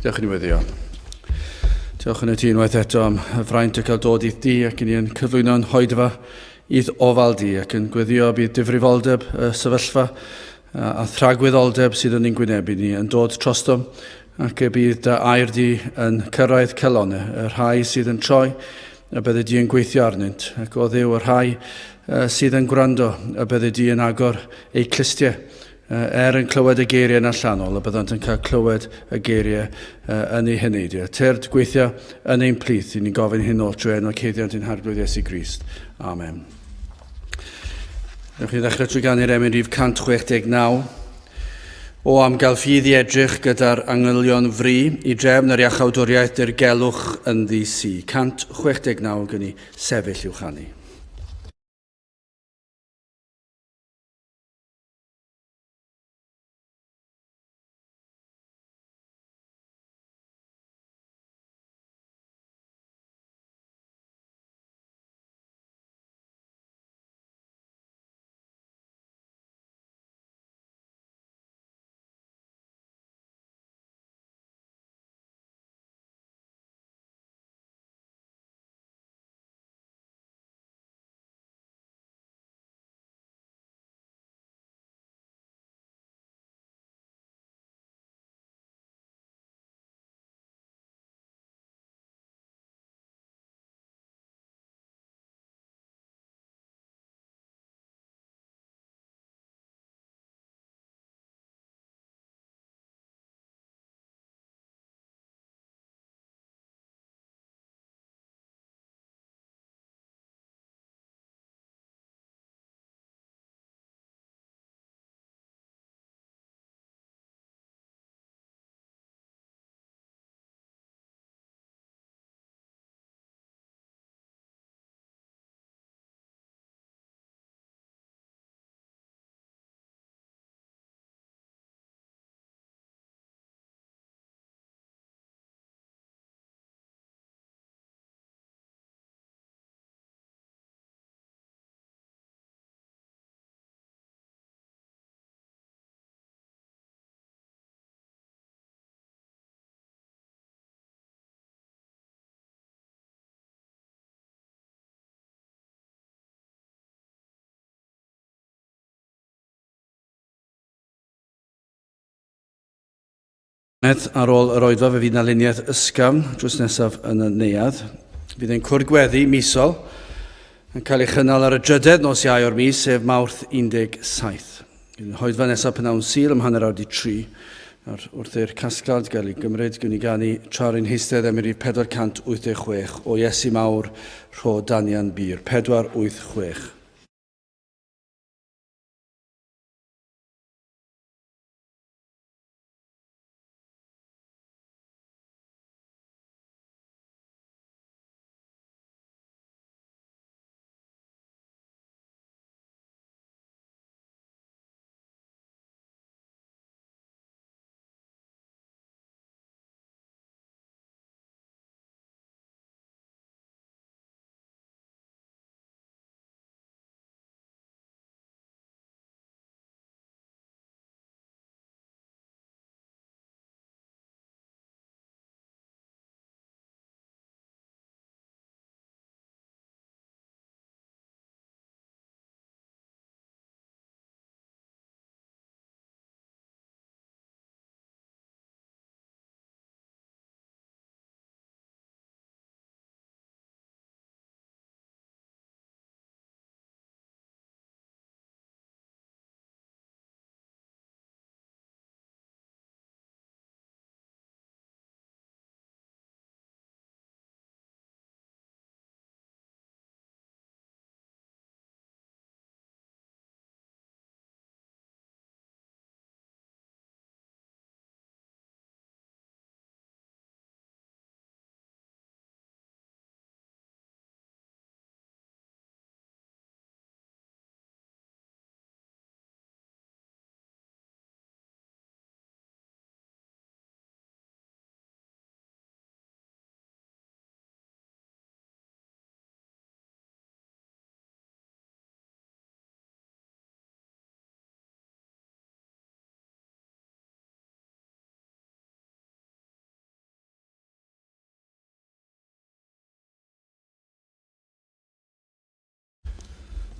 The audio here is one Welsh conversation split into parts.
Diolch i ni weddio. Diolch yn y ti unwaith eto am y fraint o cael dod i'th di ac i ni yn cyflwyno'n hoedfa i'th ofal di ac yn gweddio bydd difrifoldeb y sefyllfa a thragwyddoldeb sydd yn ein gwynebu ni yn dod trostom ac y bydd dy air di yn cyrraedd celonau y rhai sydd yn troi y bydde di yn gweithio arnynt ac o Dduw y rhai sydd yn gwrando y bydde di yn agor eu clustiau Er yn clywed y geiriau yn allanol, y byddant yn cael clywed y geiriau yn eu heneidiau. Tyrd, gweithio yn ein plith, i ni'n gofyn hyn oll trwy enw ceddiant ein Harglwydd Iesu Grist. Amen. Newch chi ddechrau trwy ganu'r emyn rhif 169. O am gael ffydd i edrych gyda'r angylion fri, i drefn yr iachawdwriaeth dirgelwch ynddi si. 169 gynnu sefyll i'w chanu. Ar ôl yr oedfa fe fydd 'na luniaeth ysgafn drws nesaf yn y neuadd. Bydd ein cwrdd gweddi misol yn cael ei chynnal ar y drydedd nos Iau o'r mis, sef Mawrth 17. Bydd yn hoedfa nesaf p'nawn Sul am hanner awr 'di tri. Nawr, wrth i'r casgliad gael ei gymryd, gwn i ganu tra rwy'n heistedd am rif 486 o Iesu Mawr, Rho Danian Bur. 486.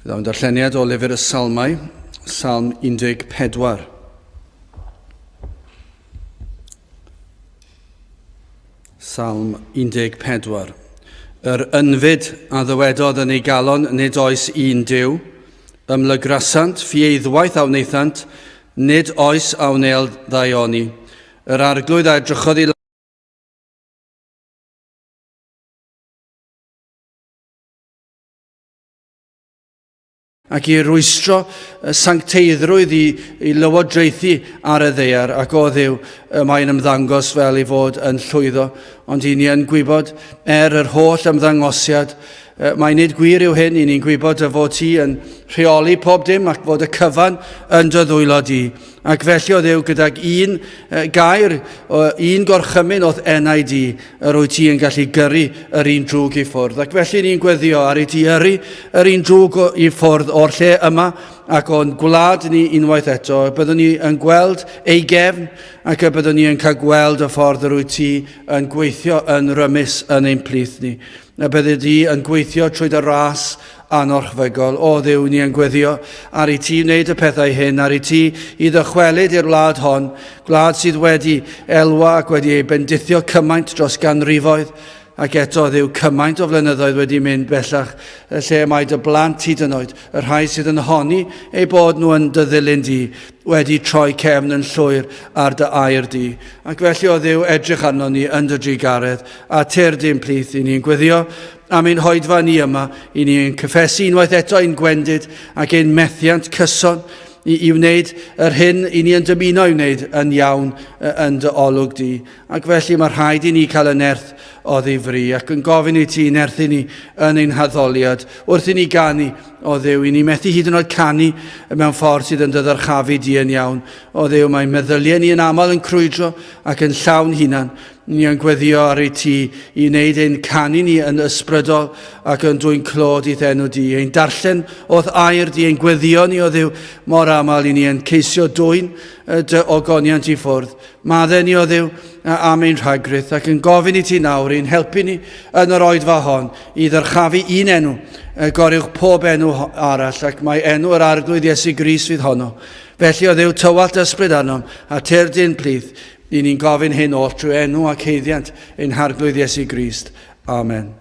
Fe ddaw'n darlleniad o lyfr y Salmau, Salm 14. Salm 14. Yr ynfyd a ddywedodd yn ei galon, nid oes un Duw. Ymlygrasant, ffieiddwaith a wnaethant, nid oes a wnêl ddaioni. Yr arglwydd a edrychodd i ac i rwystro sancteiddrwydd i, i lywodraethu ar y ddaear, ac o Dduw, y mae'n ymddangos fel ei fod yn llwyddo, ond i ni yn gwybod, er yr holl ymddangosiad, mae nid gwir yw hyn, i ni'n gwybod y fod ti yn rheoli pob dim ac fod y cyfan yn dy ddwylo di. Ac felly o Dduw, gydag un gair, un gorchymyn o'th enau di, yr wyt ti yn gallu gyrru yr un drwg i ffwrdd. Ac felly ni'n gweddio ar i ti yrru yr un drwg i ffwrdd o'r lle yma ac o'n gwlad ni unwaith eto. Y byddwn ni yn gweld ei gefn ac y byddwn ni yn cael gweld y ffordd yr wyt ti yn gweithio yn rymus yn ein plith ni. Y byddi di yn gweithio trwy dy ras anorchfygol. O Dduw, ni yn gweddio ar i ti wneud y pethau hyn, ar i ti i ddychwelyd i'r wlad hon, gwlad sydd wedi elwa ac wedi ei bendithio cymaint dros ganrifoedd, ac eto Dduw, cymaint o flynyddoedd wedi mynd bellach, y lle mae dy blant hyd yn oed, y rhai sydd yn honni eu bod nhw yn dy ddilyn di, wedi troi cefn yn llwyr ar dy air di. Ac felly o Dduw, edrych arno ni yn dy drugaredd, a tyrd i'n plith i ni'n gweddio am ein hoedfa ni yma, i ni'n cyffesu unwaith eto ein gwendid ac ein methiant cyson i, i wneud yr hyn i ni yn dymuno i wneud yn iawn yn dy olwg di. Ac felly mae rhaid i ni cael y nerth o ddifri ac yn gofyn i ti nerthu ni yn ein haddoliad wrth i ni ganu o Dduw. I ni methu hyd yn oed canu mewn ffordd sydd yn dy ddyrchafu di yn iawn. O Dduw, mae meddyliau ni yn aml yn crwydro ac yn llawn hunan. Ni yn gweddio ar ei ti i wneud ein canu ni yn ysbrydol ac yn dwyn clod i'th enw di. Ein darllen o'th air di, ein gweddio ni o Dduw mor aml i ni yn ceisio dwyn dy ogoniant i ffwrdd. Madde ni o Dduw am ein rhagrith ac yn gofyn i ti nawr i'n helpu ni yn yr oedfa hon i ddyrchafu un enw, goruwch pob enw arall, ac mae enw yr Arglwydd Iesu Grist fydd honno. Felly o Dduw, tywallt ysbryd arnom a tyrd i'n plith. Ni ni'n gofyn hyn oll trwy enw ac haeddiant ein Harglwydd Iesu Grist. Amen.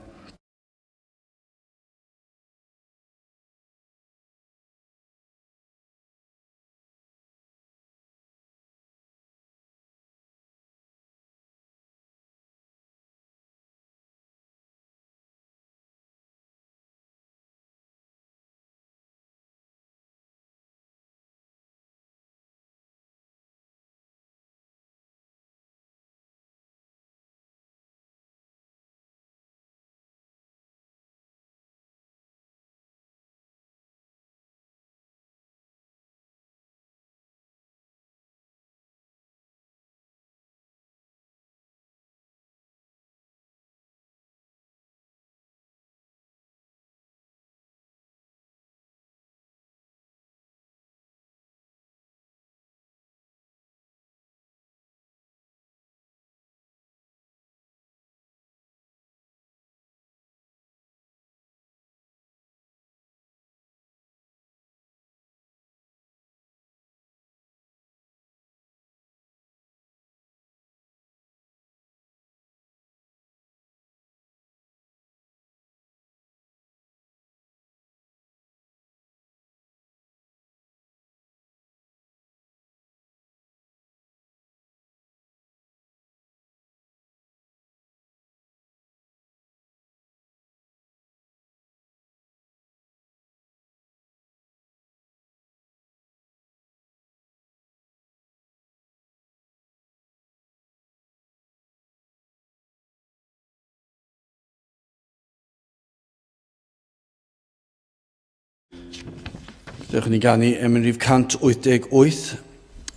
Dewch ni ganu emyn rhif 188.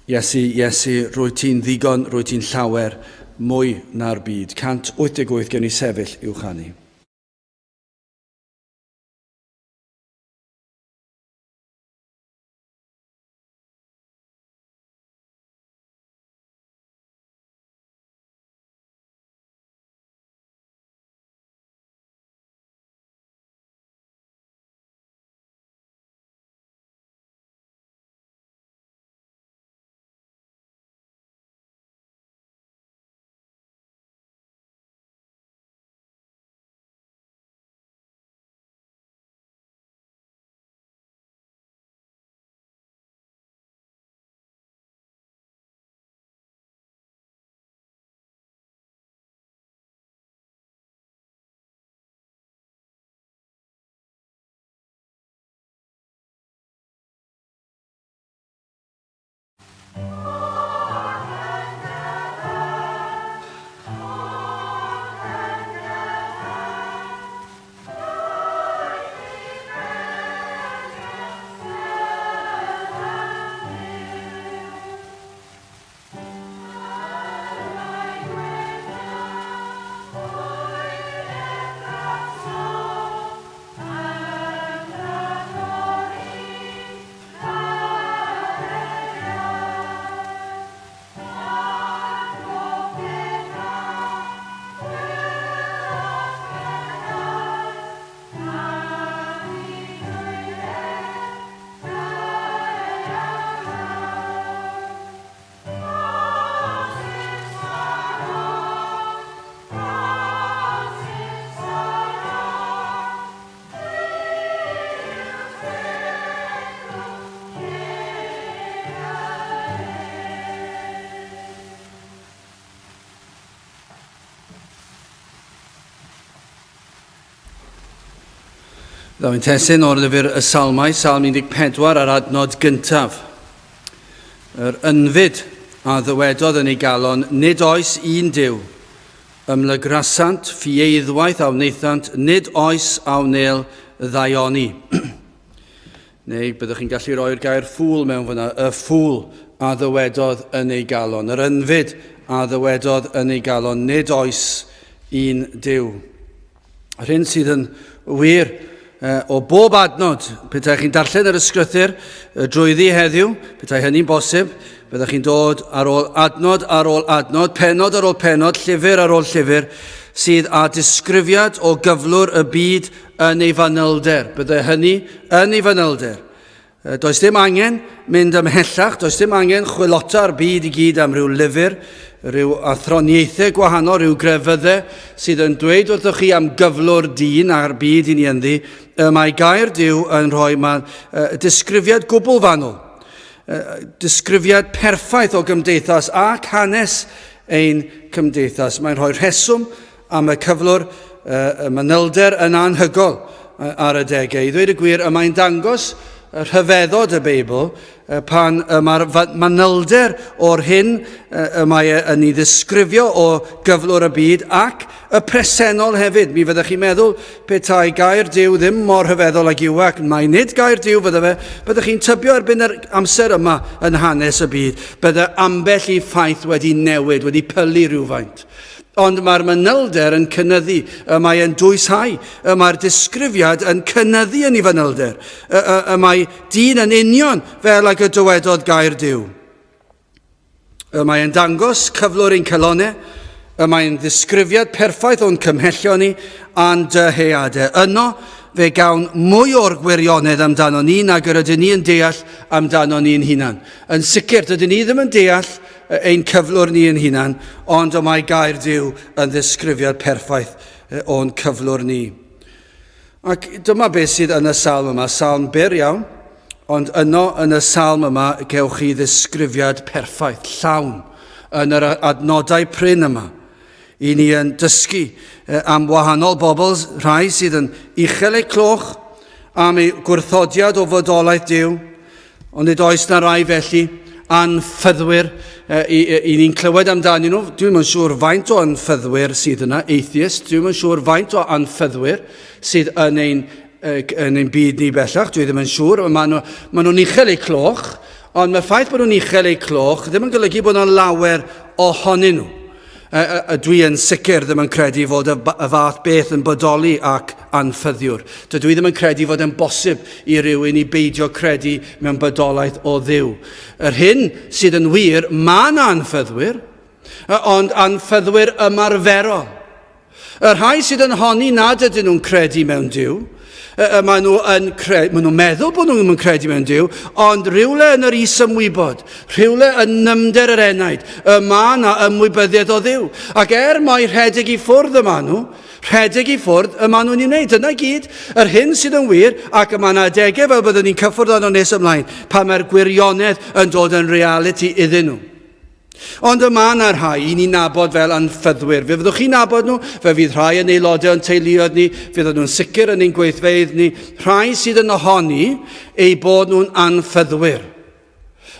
Iesu, Iesu, rwy ti'n ddigon, rwy ti'n llawer, mwy na'r byd. 188 gen i sefyll i'w chanu. Ddaw ein testun o'r lyfr y Salmau, Salm 14 a'r adnod gyntaf. Yr ynfyd a ddywedodd yn ei galon, nid oes un Duw. Ymlygrasant, ffieiddwaith a wnaethant, nid oes a wnel ddaioni. Neu byddwch chi'n gallu rhoi'r gair ffŵl mewn fyna, y ffŵl a ddywedodd yn ei galon, yr ynfyd a ddywedodd yn ei galon, nid oes un Duw. Yr hyn sydd yn wir o bob adnod, petai chi'n darllen yr ysgrythyr drwyddi heddiw, petai hynny'n bosib, byddech chi'n dod ar ôl adnod ar ôl adnod, penod ar ôl penod, llyfr ar ôl llyfr, sydd â disgrifiad o gyflwr y byd yn ei fanylder. Byddai hynny yn ei fanylder. Does dim angen mynd ymhellach, does dim angen chwilota'r byd i gyd am ryw lyfr, rhyw athroniaethau gwahanol, rhyw grefyddau sydd yn dweud wrthych chi am gyflwr dyn a'r byd i ni ynddi. Mae gair Duw yn rhoi ma, disgrifiad gwbl fanwl, disgrifiad perffaith o gymdeithas ac hanes ein cymdeithas. Mae'n rhoi rheswm am y cyflwr, y manylder yn anhygol ar adegau. I ddweud y gwir, y mae'n dangos rhyfeddod y Beibl pan y mae'r manylder o'r hyn y mae e yn ei ddisgrifio o gyflwr y byd ac y presennol hefyd. Mi fyddech chi'n meddwl petai gair Duw ddim mor rhyfeddol ag yw e, ac mai nid gair Duw fydde fe, byddech chi'n tybio erbyn yr amser yma yn hanes y byd, bydde ambell i ffaith wedi newid, wedi pylu rhywfaint. Ond mae'r manylder yn cynyddu, y mae e'n dwyshau, y mae'r disgrifiad yn cynyddu yn ei fanylder, y, y, y mae dyn yn union fel ag y dywedodd gair Duw. Y mae e'n dangos cyflwr ein calonau, y mae'n ddisgrifiad perffaith o'n cymhellion ni a'n dyheadau. Yno, fe gawn mwy o'r gwirionedd amdano ni nag yr ydyn ni yn deall amdano ni'n hunan. Yn sicr, dydyn ni ddim yn deall ein cyflwr ni yn hunan, ond y mae gair Duw yn ddisgrifiad perffaith o'n cyflwr ni. Ac dyma beth sydd yn y salm yma, salm byr iawn, ond yno yn y salm yma gewch chi ddisgrifiad perffaith, llawn, yn yr adnodau prin yma. I ni yn dysgu am wahanol bobl, rhai sydd yn uchel eu cloch am eu gwrthodiad o fodolaeth Duw, Ond nid oes na rai felly, anffyddwyr, i, i, i ni'n clywed amdanyn nhw. Dwi'n yn siŵr faint o anffyddwyr sydd yna, atheist. Dwi'n yn siŵr faint o anffyddwyr sydd yn ein, yn ein byd ni bellach. Dwi ddim yn siŵr. Maen nhw, maen nhw'n uchel eu cloch, ond mae'r ffaith bod nhw'n uchel eu cloch ddim yn golygu bod yna lawer ohonyn nhw. Y dwi yn sicr ddim yn credu fod y, y fath beth yn bodoli ac anffyddiwr. Dydw i ddim yn credu fod e'n bosib i rywun i beidio credu mewn bodolaeth o Dduw. Yr hyn sydd yn wir, mae yna anffyddwyr, ond anffyddwyr ymarferol. Y rhai sydd yn honni nad ydyn nhw'n credu mewn Duw, maen nhw yn cre maen nhw'n meddwl bod nhw'n yn credu mewn Duw, ond rhywle yn yr is-ymwybod, rhywle yn nyfnder yr enaid, y mae yna ymwybyddiaeth o Dduw. Ac er mai rhedeg i ffwrdd y maen nhw, rhedeg i ffwrdd y maen nhw'n ei wneud. Dyna gyd, yr hyn sydd yn wir, ac y mae yna adegau fel byddwn ni'n cyffwrdd arno nes ymlaen, pan mae'r gwirionedd yn dod yn realiti iddyn nhw. Ond y mae yna rhai i ni'n nabod fel anffyddwyr. Fe fyddwch chi'n nabod nhw, fe fydd rhai yn aelodau o'n teuluoedd ni, fydden nhw'n sicr yn ein gweithfeydd ni, rhai sydd yn ohoni eu bod nhw'n anffyddwyr.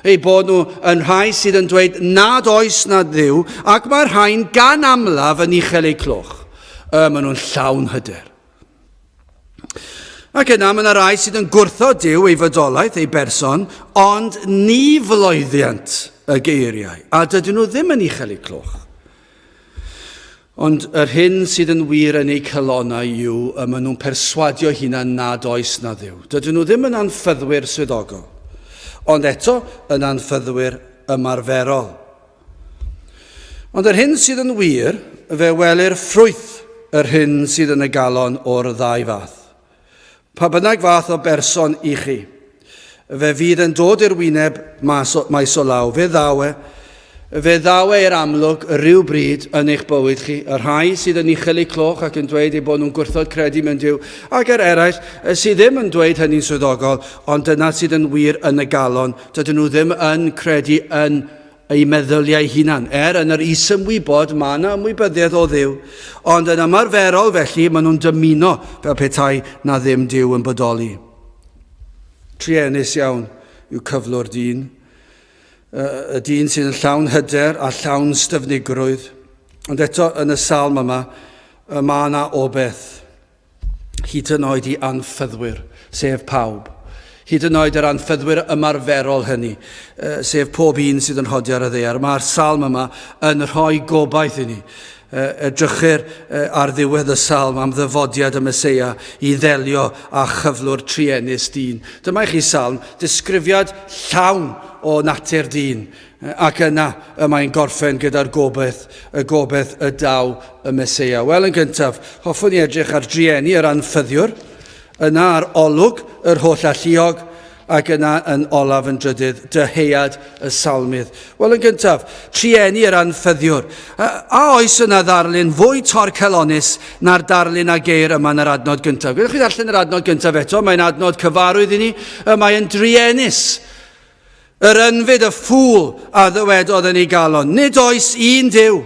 Eu bod nhw yn rhai sydd yn dweud nad oes na Dduw, ac mae'r rhain gan amlaf yn uchel eu cloch. Y, maen nhw'n llawn hyder. Ac yna mae yna rai sydd yn gwrthod Duw, ei fodolaeth, ei berson, ond ni floeddiant y geiriau, a dydyn nhw ddim yn uchel eu clwch. Ond yr hyn sydd yn wir yn eu calonnau yw y maen nhw'n perswadio hunan nad oes na Dduw. Dydyn nhw ddim yn anffyddwyr swyddogol, ond eto yn anffyddwyr ymarferol. Ond yr hyn sydd yn wir, fe welir ffrwyth yr hyn sydd yn y galon o'r ddau fath. Pa bynnag fath o berson i chi, fe fydd yn dod i'r wyneb mas o, maes o law. Fe ddaw e, fe ddaw e i'r amlwg rhyw bryd yn eich bywyd chi, y rhai sydd yn uchel eu cloch ac yn dweud eu bod nhw'n gwrthod credu mewn Duw, ac yr eraill sydd ddim yn dweud hynny'n swyddogol, ond dyna sydd yn wir yn y galon. Dydyn nhw ddim yn credu yn eu meddyliau hunan. Er yn yr isymwybod, mae yna ymwybyddiaeth o Dduw, ond yn ymarferol felly, maen nhw'n dymuno fel petai na ddim Duw yn bodoli. Truenus iawn yw cyflwr dyn. Y dyn sydd yn llawn hyder a llawn styfnigrwydd. Ond eto yn y salm yma, y mae yna obeth. Hyd yn oed i anffyddwyr, sef pawb. Hyd yn oed yr anffyddwyr ymarferol hynny, sef pob un sydd yn rhodio ar y ddaear. Mae'r salm yma yn rhoi gobaith i ni. Edrychir ar ddiwedd y salm am ddyfodiad y Meseia i ddelio â chyflwr truenus dyn. Dyma i chi salm, disgrifiad llawn o natur dyn, ac yna y mae'n gorffen gyda'r gobaith, y gobaith y daw y Meseia. Wel, yn gyntaf, hoffwn i edrych ar drueni yr anffyddiwr, yna ar olwg yr holl alluog, Ac yna yn olaf yn drydydd, dyhead y salmydd. Wel, yn gyntaf, trueni yr anffyddiwr. A, a oes yna ddarlun fwy torcalonnus na'r darlun a geir yma yn yr adnod gyntaf? Gwyddoch chi ddarllen yr adnod gyntaf eto, mae'n adnod cyfarwydd i ni, y mae'n druenus. Yr ynfyd y ffŵl a ddywedodd yn ei galon, nid oes un Duw.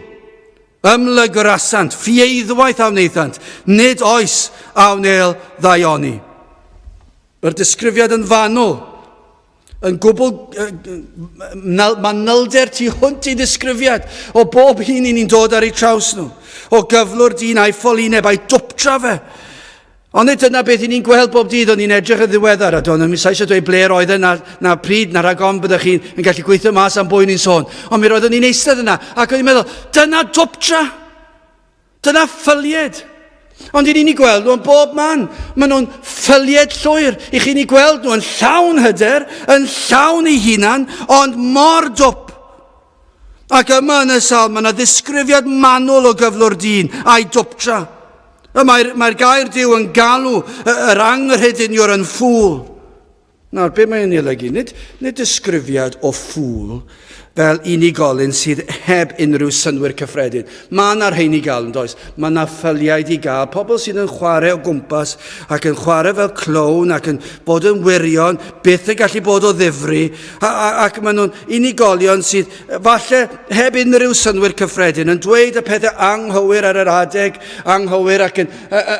Ymlygrasant, ffieiddwaith a wnaethant, nid oes a wnel ddaioni. Mae'r disgrifiad yn fanwl, yn gwbl manylder tu hwnt i ddisgrifiad o bob un i ni'n dod ar eu traws nhw, o gyflwr dyn a'i ffolineb a'i dwptra fe. Ond nid dyna beth i ni'n gweld bob dydd, o'n i'n edrych yn ddiweddar, a do'n i'n eisiau dweud ble roedd e, na, na pryd, na rhag ofn byddech chi'n gallu gweithio mas am bwy ni'n sôn. Ond mi roeddwn i'n eistedd yna, ac o'n i'n meddwl, dyna dwptra! Dyna ffylied. Ond i ni'n ei gweld nhw yn bob man. Maen nhw'n ffylied llwyr. I chi'n ei gweld nhw yn llawn hyder, yn llawn ei hunan, ond mor dwp. Ac yma yn y salm, mae yna ddisgrifiad manwl o gyflwr dyn a'i dwptra. Mae'r mae gair Duw yn galw yr anghrediniwr yn ffŵl. Nawr, be mae'n ei olygu? Nid, nid disgrifiad o ffŵl fel unigolyn sydd heb unrhyw synnwyr cyffredin. Mae yna rhain i gael, yn does? Mae yna ffyliaid i gael, pobl sydd yn chwarae o gwmpas ac yn chwarae fel clown ac yn bod yn wirion, byth yn gallu bod o ddifri, a, a, ac maen nhw'n unigolion sydd falle heb unrhyw synnwyr cyffredin, yn dweud y pethau anghywir ar yr adeg anghywir ac yn,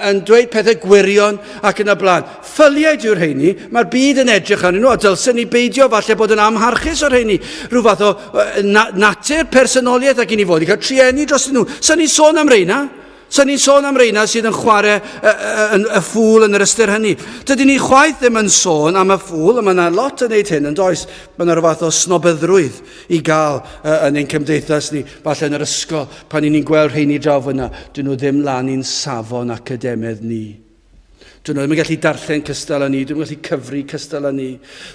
yn dweud pethau gwirion ac yn y blaen. Ffyliaid yw'r rheini, mae'r byd yn edrych arnyn nhw, a dylsen ni beidio falle bod yn amharchus o'r rheini. Rhyw fath o na, natur personoliaeth ac i ni fod i cael trueni dros nhw. Sa'n ni'n sôn am reina? Sa'n ni'n sôn am reina sydd yn chwarae y, y, y, y ffŵl yn yr ystyr hynny. Dydyn ni chwaith ddim yn sôn am y ffŵl, a mae yna lot yn neud hyn yn does. Mae yna rhyw fath o snobyddrwydd i gael yn ein cymdeithas ni, falle yn yr ysgol, pan ni'n gweld rheini draw fyna, dyn nhw ddim lan i'n safon academedd ni. Dyn nhw ddim yn gallu darllen cystal â ni, dyn nhw'n gallu cyfri cystal â ni.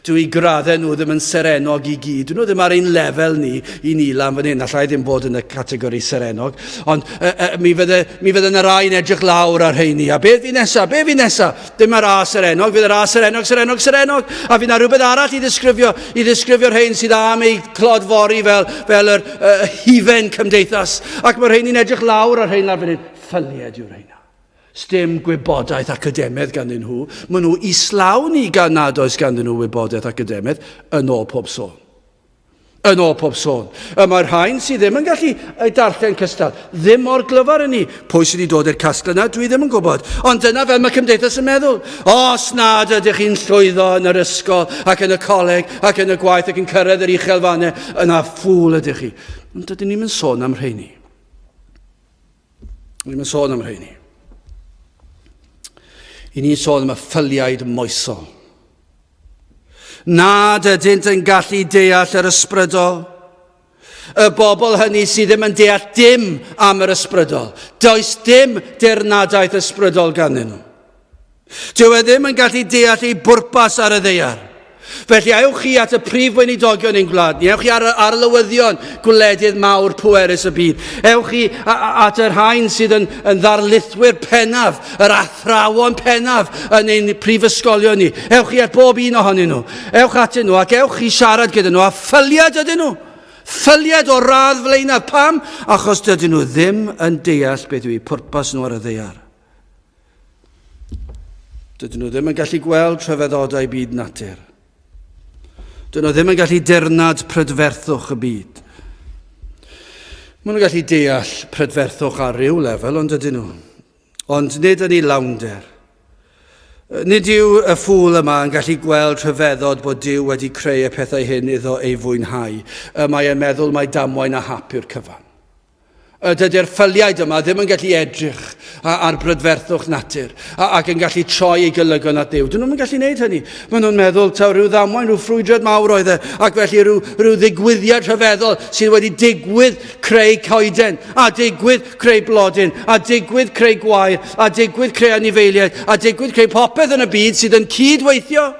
Dw i graddau nhw ddim yn serennog i gyd. Dyn nhw ddim ar ein lefel ni i ni lan fan hyn. Allai ddim bod yn y categori serennog. Ond uh, uh, mi fydde, mi fydde yna rai yn edrych lawr ar rheini. A beth fi nesa? Be fi nesa? Dim ar A serennog, fydd yr A serennog, serennog, serennog. A fydd na rhywbeth arall i ddisgrifio, i ddisgrifio'r rhein sydd am ei clodfori fel, fel yr uh, hufen cymdeithas. Ac mae'r rheini'n edrych lawr ar rhein lawr fan hyn. Ffylied yw'r rheina. Sdim gwybodaeth academaidd ganddyn nhw. Maen nhw islaw ni gan nad oes ganddyn nhw wybodaeth academaidd, yn ôl pob sôn. Yn ôl pob sôn. Y mae'r rhain sydd ddim yn gallu ei darllen cystal, ddim mor glyfar yn ni. Pwy sydd wedi dod i'r casglu yna, dwi ddim yn gwybod. Ond dyna fel mae cymdeithas yn meddwl. Os nad ydych chi'n llwyddo yn yr ysgol ac yn y coleg ac yn y gwaith ac yn cyrraedd yr uchelfannau, yna ffŵl ydych chi. Ond dydyn ni'n sôn am rheini. Ni'n mynd sôn am rheini. I ni'n sôn am y ffyliaid moesol. Nad ydynt yn gallu deall yr ysbrydol. Y bobl hynny sydd ddim yn deall dim am yr ysbrydol. Does dim dirnadaeth ysbrydol ganddyn nhw. Dyw e ddim yn gallu deall ei bwrpas ar y ddaear. Felly ewch chi at y prif weinidogion ein gwlad ni, ewch chi ar y arlywyddion gwledydd mawr pwerus y byd, ewch chi at y rhain sydd yn, yn ddarlithwyr pennaf, yr athrawon pennaf yn ein prifysgolion ni. Ewch chi at bob un ohonyn nhw. Ewch atyn nhw ac ewch chi siarad gyda nhw a ffyliad ydyn nhw. Ffyliad o'r radd flaenaf. Pam? Achos dydyn nhw ddim yn deall beth yw eu pwrpas nhw ar y ddaear. Dydyn nhw ddim yn gallu gweld rhyfeddodau byd natur. Dydyn nhw ddim yn gallu dirnad prydferthwch y byd. Maen nhw'n gallu deall prydferthwch ar ryw lefel, ond ydyn nhw? Ond nid yn ei lawnder. Nid yw y ffŵl yma yn gallu gweld rhyfeddod bod Duw wedi creu y pethau hyn iddo ei fwynhau. Y mae e'n meddwl mai damwain a hap yw'r cyfan. Dydy'r ffyliaid yma ddim yn gallu edrych ar brydferthwch natur ac yn gallu troi eu golygon at Dduw. Dyn nhw'n gallu gwneud hynny. Maen nhw'n meddwl taw rhyw ddamwain, rhyw ffrwydrad mawr oedd e, ac felly rhyw, rhyw ddigwyddiad rhyfeddol sydd wedi digwydd creu coeden, a digwydd creu blodyn, a digwydd creu gwair, a digwydd creu anifeiliaid, a digwydd creu popeth yn y byd sydd yn cyd-weithio.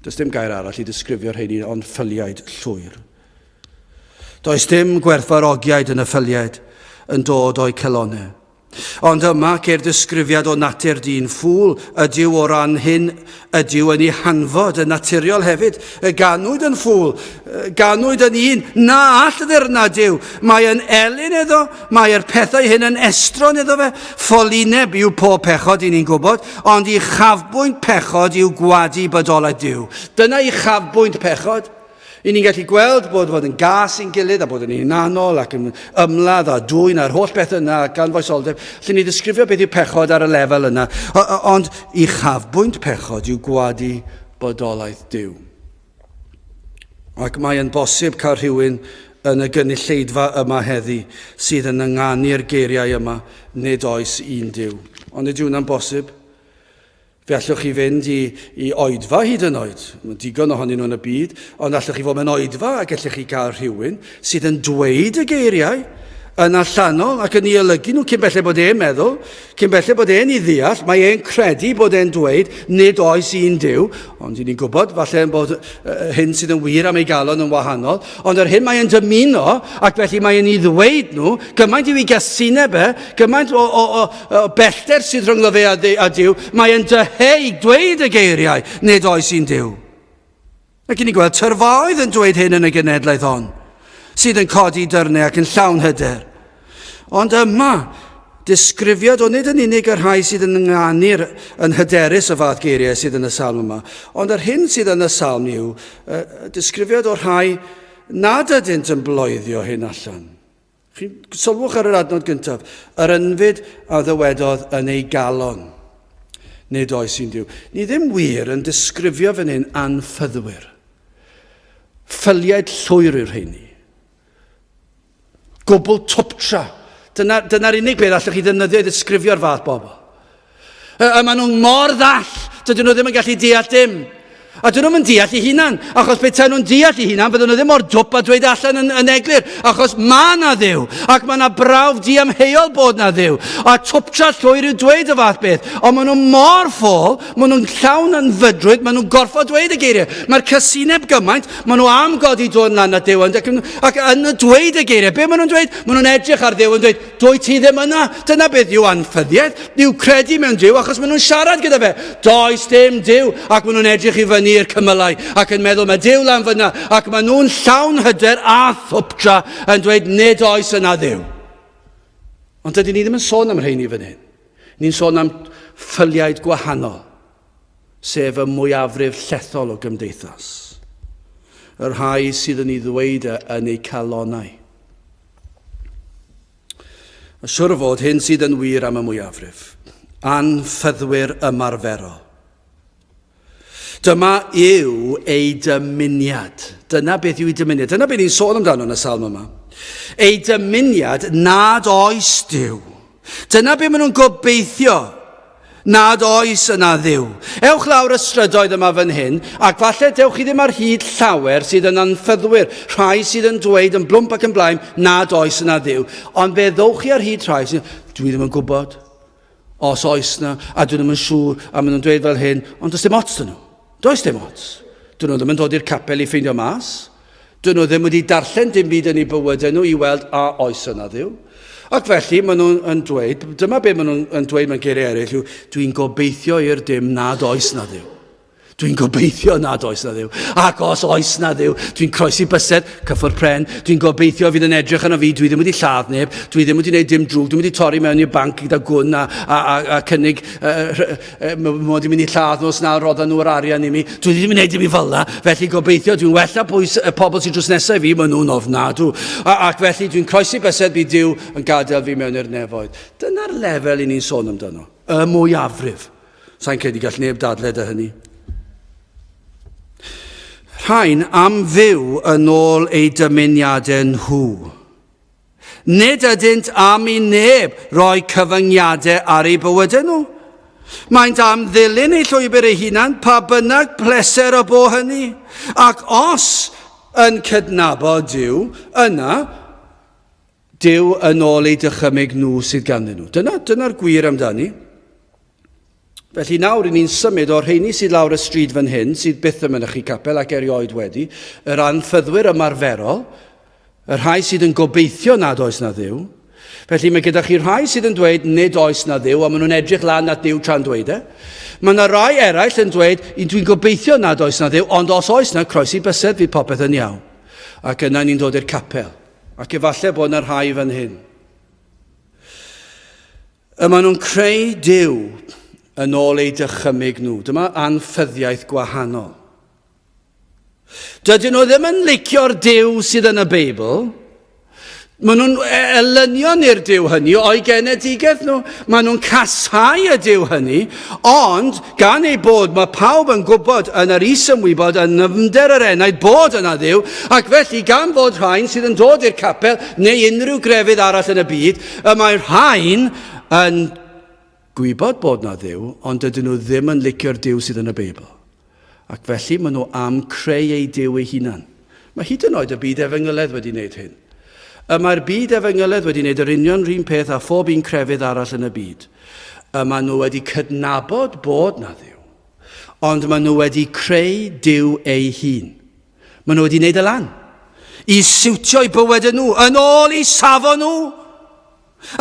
Does dim gair arall i ddisgrifio'r rheini ond ffyliaid llwyr. Does dim gwerthfawrogiaid yn y ffyliaid yn dod o'u celonau. Ond yma ceir disgrifiad o natur dyn ffŵl ydyw o ran hyn ydyw yn ei hanfod yn naturiol hefyd. Ganwyd yn ffŵl, ganwyd yn un na all ddirnad Duw. Mae yn elyn iddo, Mae'r pethau hyn yn estron iddo fe. Ffolineb yw pob pechod, i ni'n gwybod, ond uchafbwynt pechod yw gwadu bodolaeth Duw. Dyna uchafbwynt pechod. I ni'n gallu gweld bod fod yn gas i'n gilydd a bod yn hunanol ac yn ymladd a dwyn a'r holl beth yna gan foesoldeb. Allen ni ddisgrifio beth yw pechod ar y lefel yna. Ond uchafbwynt pechod yw gwadu bodolaeth Duw. Ac mae yn bosib cael rhywun yn y gynulleidfa yma heddi sydd yn ynganu'r geiriau yma, nid oes un Duw. Ond nid yw hwnna'n bosib. Fe allwch chi fynd i, i oedfa hyd yn oed. Mae digon ohonyn nhw yn y byd, ond allwch chi fod mewn oedfa a gallech chi gael rhywun sydd yn dweud y geiriau yn allanol ac yn ei olygu nhw cyn belled bod e'n meddwl, cyn belled bod e'n ei ddeall, mae e'n credu bod e'n dweud nid oes un Duw, ond i ni'n gwybod falle bod hyn sydd yn wir am ei galon yn wahanol, ond yr hyn mae e'n dymuno, ac felly mae e'n ei ddweud nhw, gymaint yw ei gasineb e, gymaint o, o, o, o bellter sydd rhyngddo fe a, a Duw, mae e'n dyheu dweud y geiriau, nid oes un Duw. Ac i ni gweld tyrfaoedd yn dweud hyn yn y genedlaeth hon, sydd yn codi dyrnau ac yn llawn hyder. Ond yma, disgrifiad o nid yn unig y rhai sydd yn ynganu'r yn hyderus y fath geiriau sydd yn y salm yma, ond yr hyn sydd yn y salm yw disgrifiad o'r rhai nad ydynt yn bloeddio hyn allan. Chi'n sylwch ar yr adnod gyntaf. Yr ynfyd a ddywedodd yn ei galon. Nid oes un Duw. Ni ddim wir yn disgrifio fan hyn anffyddwyr. Ffyliaid llwyr yw'r rheini. Gwbl twptra. Dyna'r dyna unig beth allwch chi ddefnyddio i ddisgrifio'r fath bobl. A maen nhw'n mor ddall, dydyn nhw ddim yn gallu deall dim. A dyn nhw'n deall eu hunan, achos petai nhw'n deall eu hunan, bydden nhw ddim mor dwp a dweud allan yn, yn eglur, achos mae na ddiw, ac mae na brawf diamheuol bod na ddiw. A twptra llwyr yw dweud y fath beth, ond maen nhw mor ffôl, maen nhw'n llawn yn fydrwydd, maen nhw'n gorfod dweud y geiriau. Mae'r cysineb gymaint, maen nhw am godi dod lan at Dduw, ac, ac yn dweud y geiriau. Be maen nhw'n dweud? Maen nhw'n edrych ar Dduw yn dweud, Dwyt ti ddim yna. Dyna beth yw anffyddiaeth, yw credu mewn Duw, achos maen nhw'n siarad gyda fe. Does dim Duw, ac maen nhw'n edrych i fyny i'r cymylau, ac yn meddwl mae Duw lan fyna, ac maen nhw'n llawn hyder a thwptra yn dweud nid oes yna Dduw. Ond dydyn ni ddim yn sôn am rheini fan hyn. Ni'n sôn am ffyliaid gwahanol, sef y mwyafrif llethol o gymdeithas. Y rhai sydd yn ei ddweud e yn eu calonau. A siwr o fod hyn sydd yn wir am y mwyafrif. Anffyddwyr ymarferol. Dyma yw ei dymuniad. Dyna beth yw ei dymuniad. Dyna beth ni'n sôn amdano yn y salm yma. Ei dymuniad nad oes Duw. Dyna beth maen nhw'n gobeithio nad oes yna Dduw. Ewch lawr y strydoedd yma fan hyn, ac falle dewch chi ddim ar hyd llawer sydd yn anffyddwyr, rhai sydd yn dweud yn blwmp ac yn blaen nad oes yna Dduw. Ond fe ddowch chi ar hyd rhai sydd, dwi ddim yn gwybod os oes na, a dwi ddim yn siŵr, a maen nhw'n dweud fel hyn, ond does dim ots dyn nhw. Does dim ots. Dyn nhw ddim yn dod i'r capel i ffeindio mas. Dyn nhw ddim wedi darllen dim byd yn eu bywydau nhw i weld a oes yna Dduw. Ac felly maen nhw'n yn dweud, dyma be maen nhw'n yn dweud mewn geiriau eraill yw, dwi'n gobeithio i'r dim nad oes na Dduw. Dwi'n gobeithio nad oes na Dduw. Ac os oes na Dduw, dwi'n croesi bysedd, cyffwrdd pren, dwi'n gobeithio fydd yn edrych arno fi, dwi ddim wedi lladd neb, dwi ddim wedi gwneud dim drwg, dwi'n wedi torri mewn i'r banc gyda gwn a, a, a, a cynnig, uh, uh, mod i'n mynd i lladd nhw os na rodda nhw yr arian i mi. Dwi ddim yn gwneud dim i fel yna, felly gobeithio dwi'n wella pwys y pobl sy'n drws nesaf i fi, maen nhw'n ofnadw. A, ac felly dwi'n croesi bysedd bydd Duw yn gadael fi mewn i'r nefoedd. Dyna'r lefel i ni'n sôn amdano, y mwyafrif. Sa'n credu gall neb dadle dy hynny. Rhain am fyw yn ôl eu dymuniadau nhw. Nid ydynt am i neb roi cyfyngiadau ar eu bywydau nhw. Maent am ddilyn eu llwybr eu hunan, pa bynnag pleser y bo hynny. Ac os yn cydnabod Duw, yna Duw yn ôl eu dychymyg nhw sydd ganddyn nhw. Dyna, dyna'r gwir amdani. Felly nawr, i ni'n symud o'r rheini sydd lawr y stryd fan hyn, sydd byth yn mynychu capel ac erioed wedi, yr anffyddwyr ymarferol, y rhai sydd yn gobeithio nad oes na Dduw. Felly mae gyda chi rhai sydd yn dweud nid oes na Dduw, a maen nhw'n edrych lan at Dduw tra'n dweud e. Mae yna rai eraill yn dweud, dwi'n gobeithio nad oes na Dduw, ond os oes na, croesi bysedd, fydd popeth yn iawn. Ac yna ni'n dod i'r capel. Ac efallai bod yna rhai fan hyn. Y maen nhw'n creu Duw yn ôl eu dychymyg nhw. Dyma anffyddiaeth gwahanol. Dydyn nhw ddim yn licio'r Duw sydd yn y Beibl. Maen nhw'n e, elynion i'r Duw hynny o'i genedigaeth nhw. Maen nhw'n casau y Duw hynny, ond gan ei bod, mae pawb yn gwybod yn yr is-ymwybod, yn nyfnder yr enaid, bod yna Dduw, ac felly gan fod rhain sydd yn dod i'r capel neu unrhyw grefydd arall yn y byd, y mae rhain yn gwybod bod na Dduw, ond dydyn nhw ddim yn licio'r Duw sydd yn y Beibl. Ac felly maen nhw am creu eu Duw eu hunan. Mae hyd yn oed y byd efengyledd wedi wneud hyn. Y mae'r byd efengyledd wedi wneud yr union rhun peth â phob un crefydd arall yn y byd. Y maen nhw wedi cydnabod bod na Dduw, ond maen nhw wedi creu Duw eu hun. Maen nhw wedi wneud y lan i siwtio'u bywyd nhw, yn ôl i safon nhw.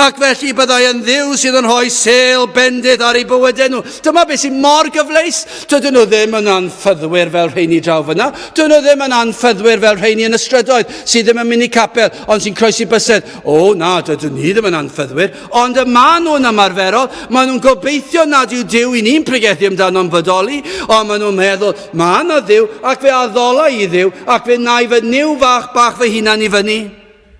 Ac felly byddai yn Dduw sydd yn rhoi sêl bendith ar eu bywydau nhw. Dyma beth sy'n mor gyfleus. Dydyn nhw ddim yn anffyddwyr fel rheini draw fyna. Dydyn nhw ddim yn anffyddwyr fel rheini yn y strydoedd sydd ddim yn mynd i capel ond sy'n croesi bysedd. O na, dydyn ni ddim yn anffyddwyr. Ond y maen nhw'n ymarferol. Maen nhw'n gobeithio nad yw Duw i ni'n pregethu amdano'n fodoli, ond maen nhw'n meddwl, mae yna Dduw ac fe addola i Dduw ac fe wna i fy Nuw fach bach fy hunan i fyny.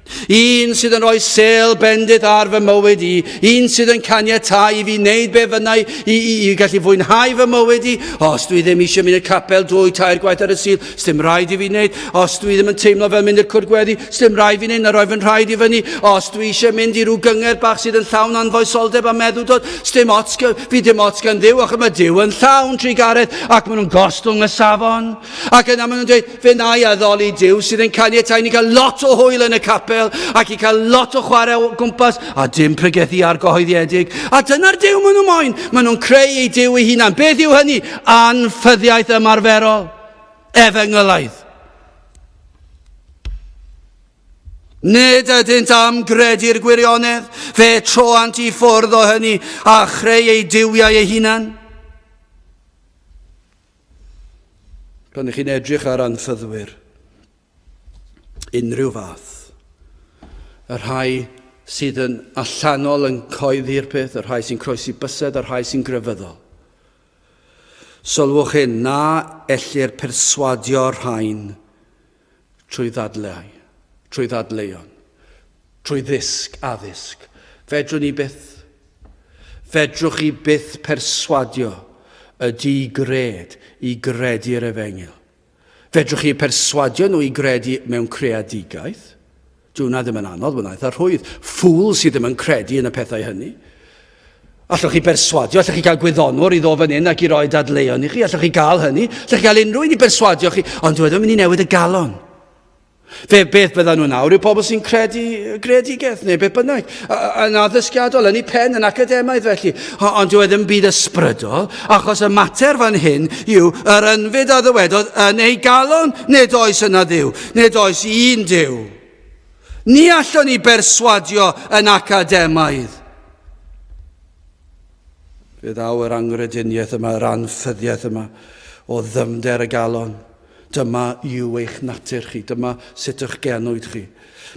Un sydd yn rhoi sêl bendith ar fy mywyd i, un sydd yn caniatáu i fi wneud be fynnau i, i, i gallu fwynhau fy mywyd i. Os dwi ddim eisiau mynd i'r capel dwy, tair gwaith ar y Sul, sdim rhaid i fi wneud. Os dwi ddim yn teimlo fel mynd i'r cwrdd gweddi, sdim rhaid fi wneud, na rhoi fy nhraed i fyny. Os dwi eisiau mynd i rhyw gyngerdd bach sydd yn llawn anfoesoldeb a meddwdod, sdim ots, fi dim ots gan Dduw, achos mae Duw yn llawn trugaredd ac maen nhw'n gostwng y safon. Ac yna maen nhw'n dweud, fe wna i addoli Duw sydd yn caniatáu ni gael lot o hwyl yn y capel ac i cael lot o chwarae o gwmpas a dim pregethu argyhoeddiedig. A dyna'r Duw maen nhw moyn. Maen nhw'n creu eu Duw eu hunan. Beth yw hynny? Anffyddiaeth ymarferol. Efengylaidd. Nid ydynt am gredu'r gwirionedd, fe troant i ffwrdd o hynny a chreu eu duwiau eu hunan. Pan ych chi'n edrych ar anffyddwyr, unrhyw fath, y rhai sydd yn allanol yn coeddi'r peth, y rhai sy'n croesi bysedd, y rhai sy'n grefyddol. Sylwch hyn, na ellir perswadio'r rhain trwy ddadlau, trwy ddadleuon, trwy ddysg, addysg. Fedrwn ni byth. Fedrwch chi byth perswadio y di-gred i gredu'r efengyl. Fedrwch chi perswadio nhw i gredu mewn creadigaeth. Dyw hwnna ddim yn anodd, mae'n eitha rhwydd. Ffŵl sydd ddim yn credu yn y pethau hynny. Allwch chi berswadio, allwch chi gael gwyddonwr i ddod fan hyn ac i roi dadleuon i chi, allwch chi gael hynny, allwch chi gael unrhyw un i berswadio chi, ond dwi e ddim yn mynd i newid y galon. Fe beth byddan nhw nawr yw pobl sy'n credu greadigaeth neu beth bynnag, yn addysgiadol, yn ei pen, yn academaidd felly. Ond dyw e ddim byd ysbrydol, achos y mater fan hyn yw yr ynfyd a ddywedodd yn ei galon, nid oes yna Dduw, nid oes un Duw. Ni allwn ni berswadio yn academaidd. Fe ddaw yr angrediniaeth yma, yr anffyddiaeth yma. O ddyfnder y galon. Dyma yw eich natur chi, dyma sut y'ch genwyd chi.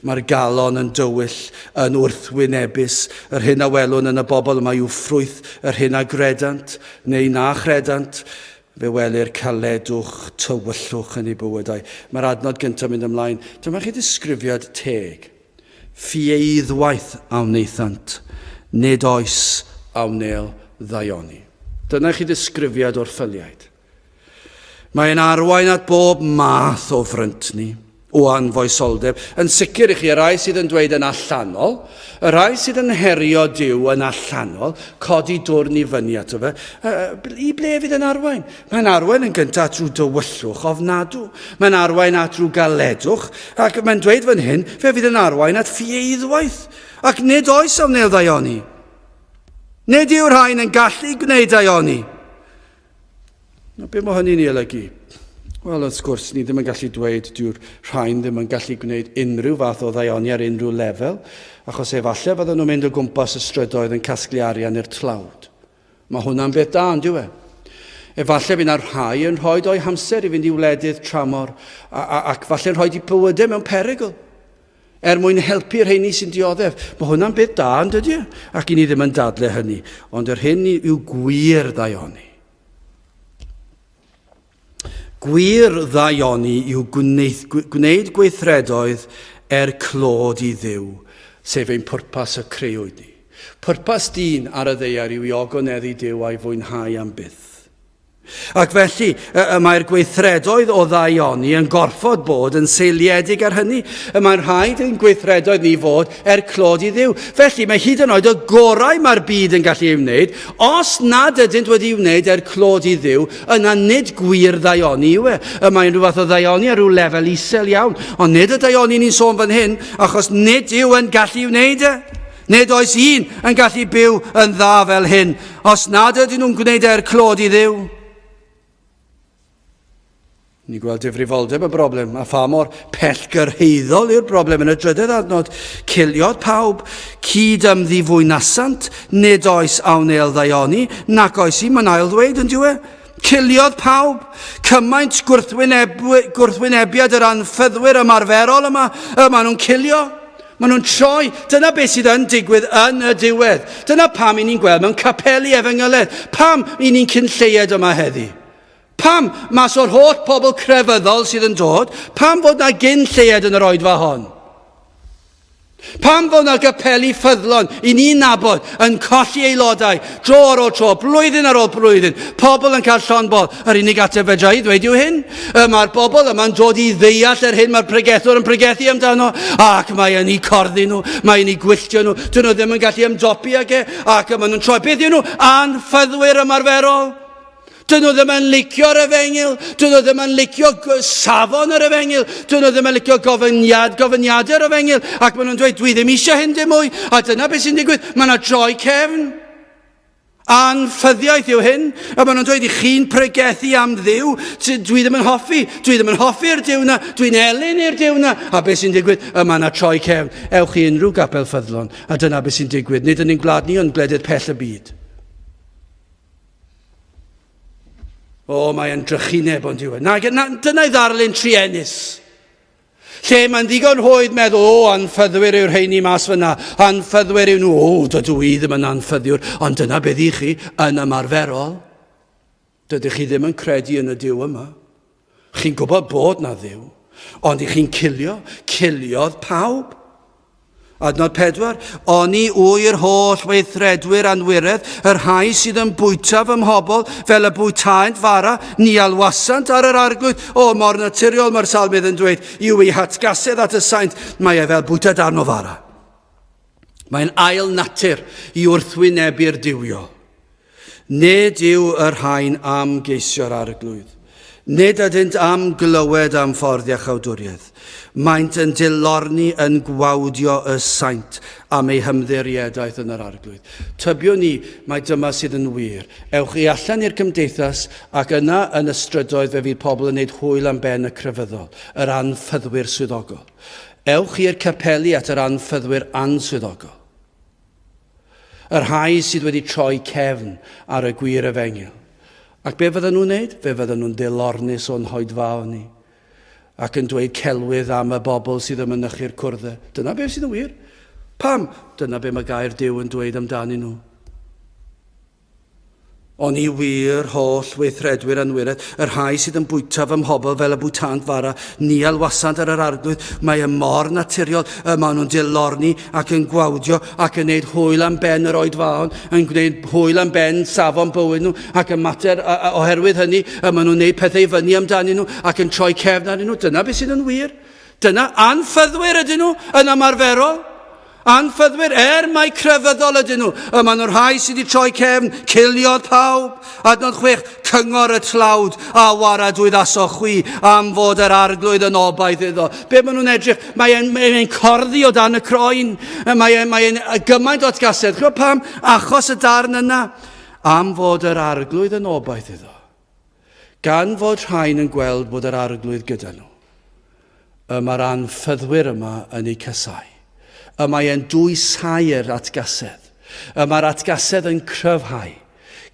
Mae'r galon yn dywyll, yn wrthwynebus. Yr hyn a welwn yn y bobl yma yw ffrwyth yr hyn a gredant, neu na chredant. Fe welir caledwch, tywyllwch yn eu bywydau. Mae'r adnod gyntaf mynd ymlaen. Dyma chi ddisgrifiad teg. Ffieiddwaith a wnaethant, nid oes a wnel ddaioni. Dyna chi ddisgrifiad o'r ffyliaid. Mae'n arwain at bob math o fryntni, o anfoesoldeb. Yn sicr i chi, y rhai sydd yn dweud yn allanol, y rhai sydd yn herio Duw yn allanol, codi dwrn i fyny ato fe, i ble fydd yn arwain? Mae'n arwain yn gyntaf at rhyw dywyllwch ofnadw. Mae'n arwain at rhyw galedwch, ac mae'n dweud fan hyn, fe fydd yn arwain at ffieiddwaith, ac nid oes a wnel ddaioni. Nid yw'r rhain yn gallu gwneud daioni. Na, be mae hynny'n ei olygu? Wel, wrth gwrs, ni ddim yn gallu dweud dyw'r rhain ddim yn gallu gwneud unrhyw fath o ddaioni ar unrhyw lefel, achos efallai fydden nhw'n mynd o gwmpas y strydoedd yn casglu arian i'r tlawd. Mae hwnna'n beth da, yn dyw e? Efallai bydd yna rhai yn rhoi o'u hamser i fynd i wledydd tramor a, a, ac falle'n rhoi i bywydau mewn perygl er mwyn helpu rheini sy'n dioddef. Mae hwnna'n beth da, yn dydy? E? Ac i ni ddim yn dadle hynny. Ond yr hyn yw gwir ddaioni. Gwir ddaioni yw gwneud, gwneud gweithredoedd er clod i Dduw, sef ein pwrpas y creuwyd ni. Pwrpas dyn ar y ddaear yw i ogoneddu Duw a'i fwynhau am byth. Ac felly, y, y mae'r gweithredoedd o ddaioni yn gorfod bod yn seiliedig ar hynny. Y mae'n rhaid i'n gweithredoedd ni fod er clod i Dduw. Felly, mae hyd yn oed y gorau mae'r byd yn gallu ei wneud, os nad ydynt wedi'i wneud er clod i Dduw, yna nid gwir ddaioni yw e. Y mae'n rhyw fath o ddaioni ar ryw lefel isel iawn. Ond nid y daioni ni'n sôn fan hyn, achos nid yw yn gallu wneud e. Nid oes un yn gallu byw yn dda fel hyn, os nad ydyn nhw'n gwneud e er clod i Dduw. Ni'n gweld difrifoldeb y broblem a pha mor pellgyrhaeddol yw'r broblem yn y drydedd adnod. Ciliodd pawb, cyd ymddifwynasant, nid oes a wnêl ddaioni, nac oes i, mae'n ail ddweud yn diwe. Ciliodd pawb, cymaint gwrthwyneb, gwrthwynebiad yr anffyddwyr ymarferol yma, y maen nhw'n cilio. Maen nhw'n troi. Dyna beth sydd yn digwydd yn y diwedd. Dyna pam i ni'n gweld mewn capeli efengyledd. Pam i ni'n cyn lleied yma heddi. Pam, mas o'r holl pobl crefyddol sydd yn dod, pam fod na gyn lleied yn yr oedfa hon? Pam fod na gapeli ffyddlon i ni'n nabod yn colli aelodau dro ar ôl tro, blwyddyn ar ôl blwyddyn, pobl yn cael llond bol. Yr unig ateb fedra i ddweud yw hyn. Y mae'r bobl yma'n dod i ddeall yr hyn mae'r pregethwr yn pregethu amdano, ac mae yn eu corddi nhw, mae yn eu gwylltio nhw, dyn nhw ddim yn gallu ymdopi ag e, ac maen nhw'n troi. Beth yw nhw? Anffyddwyr ymarferol. Dyn nhw ddim yn licio'r efengyl, dyn nhw ddim yn licio safon yr efengyl, dyn nhw ddim yn licio gofyniad, gofyniadau'r efengyl, ac maen nhw'n dweud, dwi ddim eisiau hyn dim mwy, a dyna beth sy'n digwydd, mae yna droi cefn. Anffyddiaeth yw hyn, a maen nhw'n dweud, i chi'n pregethu am Dduw, dwi ddim yn hoffi, dwi ddim yn hoffi'r Duw na, dwi'n elyn i'r Duw na, a beth sy'n digwydd, y mae yna troi cefn. Ewch i unrhyw gapel ffyddlon, a dyna beth sy'n digwydd, nid yn ein gwlad ni, ond gwledydd pell y byd. O, mae e'n drychineb ond yw e. Na, na, dyna'i ddarlun truenus. Lle mae'n ddigon rhwydd meddwl, o, anffyddwyr yw'r rheini mas fyna, anffyddwyr yw nhw, o, dydw i ddim yn anffyddiwr, ond dyna beth i chi yn ymarferol. Dydych chi ddim yn credu yn y Duw yma. Chi'n gwybod bod na Dduw, ond i chi'n cilio, ciliodd pawb. Adnod 4, Oni wy yr holl weithredwyr anwiredd, y rhai sydd yn bwyta fy mhobl, fel y bwytaent fara, ni alwasant ar yr arglwydd. O, mor naturiol mae'r salmydd yn dweud, yw ei hatgasedd at y saint, mae e fel bwyta darn o fara. Mae'n ail natur i wrthwynebu'r duwiol. Nid yw y rhain am geisio'r Arglwydd. Nid ydynt am glywed am ffordd iachawdwriaeth. Maent yn dilorni yn gwawdio y saint am eu hymddiriedaeth yn yr Arglwydd. Tybiwn ni mai dyma sydd yn wir. Ewch i allan i'r gymdeithas ac yna yn y strydoedd fe fydd pobl yn wneud hwyl am ben y crefyddol, yr anffyddwyr swyddogol. Ewch i'r capeli at yr anffyddwyr answyddogol. Y rhai sydd wedi troi cefn ar y gwir efengyl. Ac be fydden nhw'n wneud? Fe fydden nhw'n ddilornus o'n hoedfaon ni ac yn dweud celwydd am y bobl sydd yn mynychu'r cwrddau. Dyna beth sydd yn wir. Pam? Dyna be mae gair Duw yn dweud amdanyn nhw. Oni wir holl weithredwyr anwiredd, y rhai sydd yn bwyta fy mhobl fel y bwytânt fara, ni alwasant ar yr arglwydd, mae e mor naturiol, y maen nhw'n dilorni ac yn gwawdio ac yn gwneud hwyl am ben yr oedfaon, yn gwneud hwyl am ben safon bywyd nhw, ac y mater oherwydd hynny, y maen nhw'n gwneud pethau i fyny amdanyn nhw ac yn troi cefn arnyn nhw. Dyna beth sydd yn wir. Dyna anffyddwyr ydyn nhw yn ymarferol. Anffyddwyr, er mai crefyddol ydyn nhw, y maen nhw'r rhai sydd wedi troi cefn, ciliodd pawb. Adnod 6, cyngor y tlawd a waradwyddasoch chwi am fod yr arglwydd yn obaith iddo. Be maen nhw'n edrych? Mae'n mae e corddi o dan y croen. Mae'n e, mae e gymaint o atgasedd. Chwbod pam? Achos y darn yna. Am fod yr arglwydd yn obaith iddo. Gan fod rhain yn gweld bod yr Arglwydd gyda nhw, y mae'r anffyddwyr yma yn eu casau. Y mae e'n dwysau'r atgasedd. Y mae'r atgasedd yn cryfhau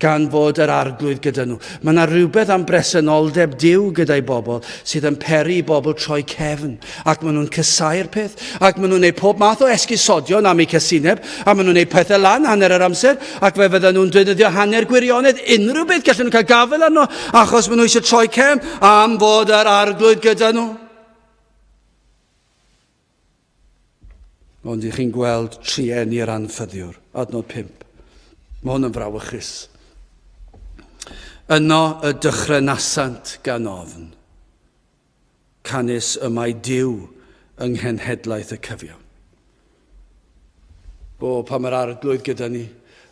gan fod yr Arglwydd gyda nhw. Mae yna rhywbeth am bresenoldeb Duw gyda'i bobl sydd yn peri i bobl troi cefn, ac maen nhw'n casau'r peth, ac maen nhw'n gwneud pob math o esgusodion am eu casineb, a maen nhw'n gwneud pethau lan hanner yr amser, ac fe fydden nhw'n defnyddio hanner gwirionedd, unrhyw beth gallen nhw cael gafael arno, achos maen nhw eisiau troi cefn am fod yr arglwydd gyda nhw. Ond i chi'n gweld trueni yr anffyddiwr, adnod 5. Mae hwn yn frawychus. Yno y dychrynasant gan ofn. Canys y mae Duw yng nghenhedlaeth y cyfiawn. O, pan mae'r Arglwydd gyda ni,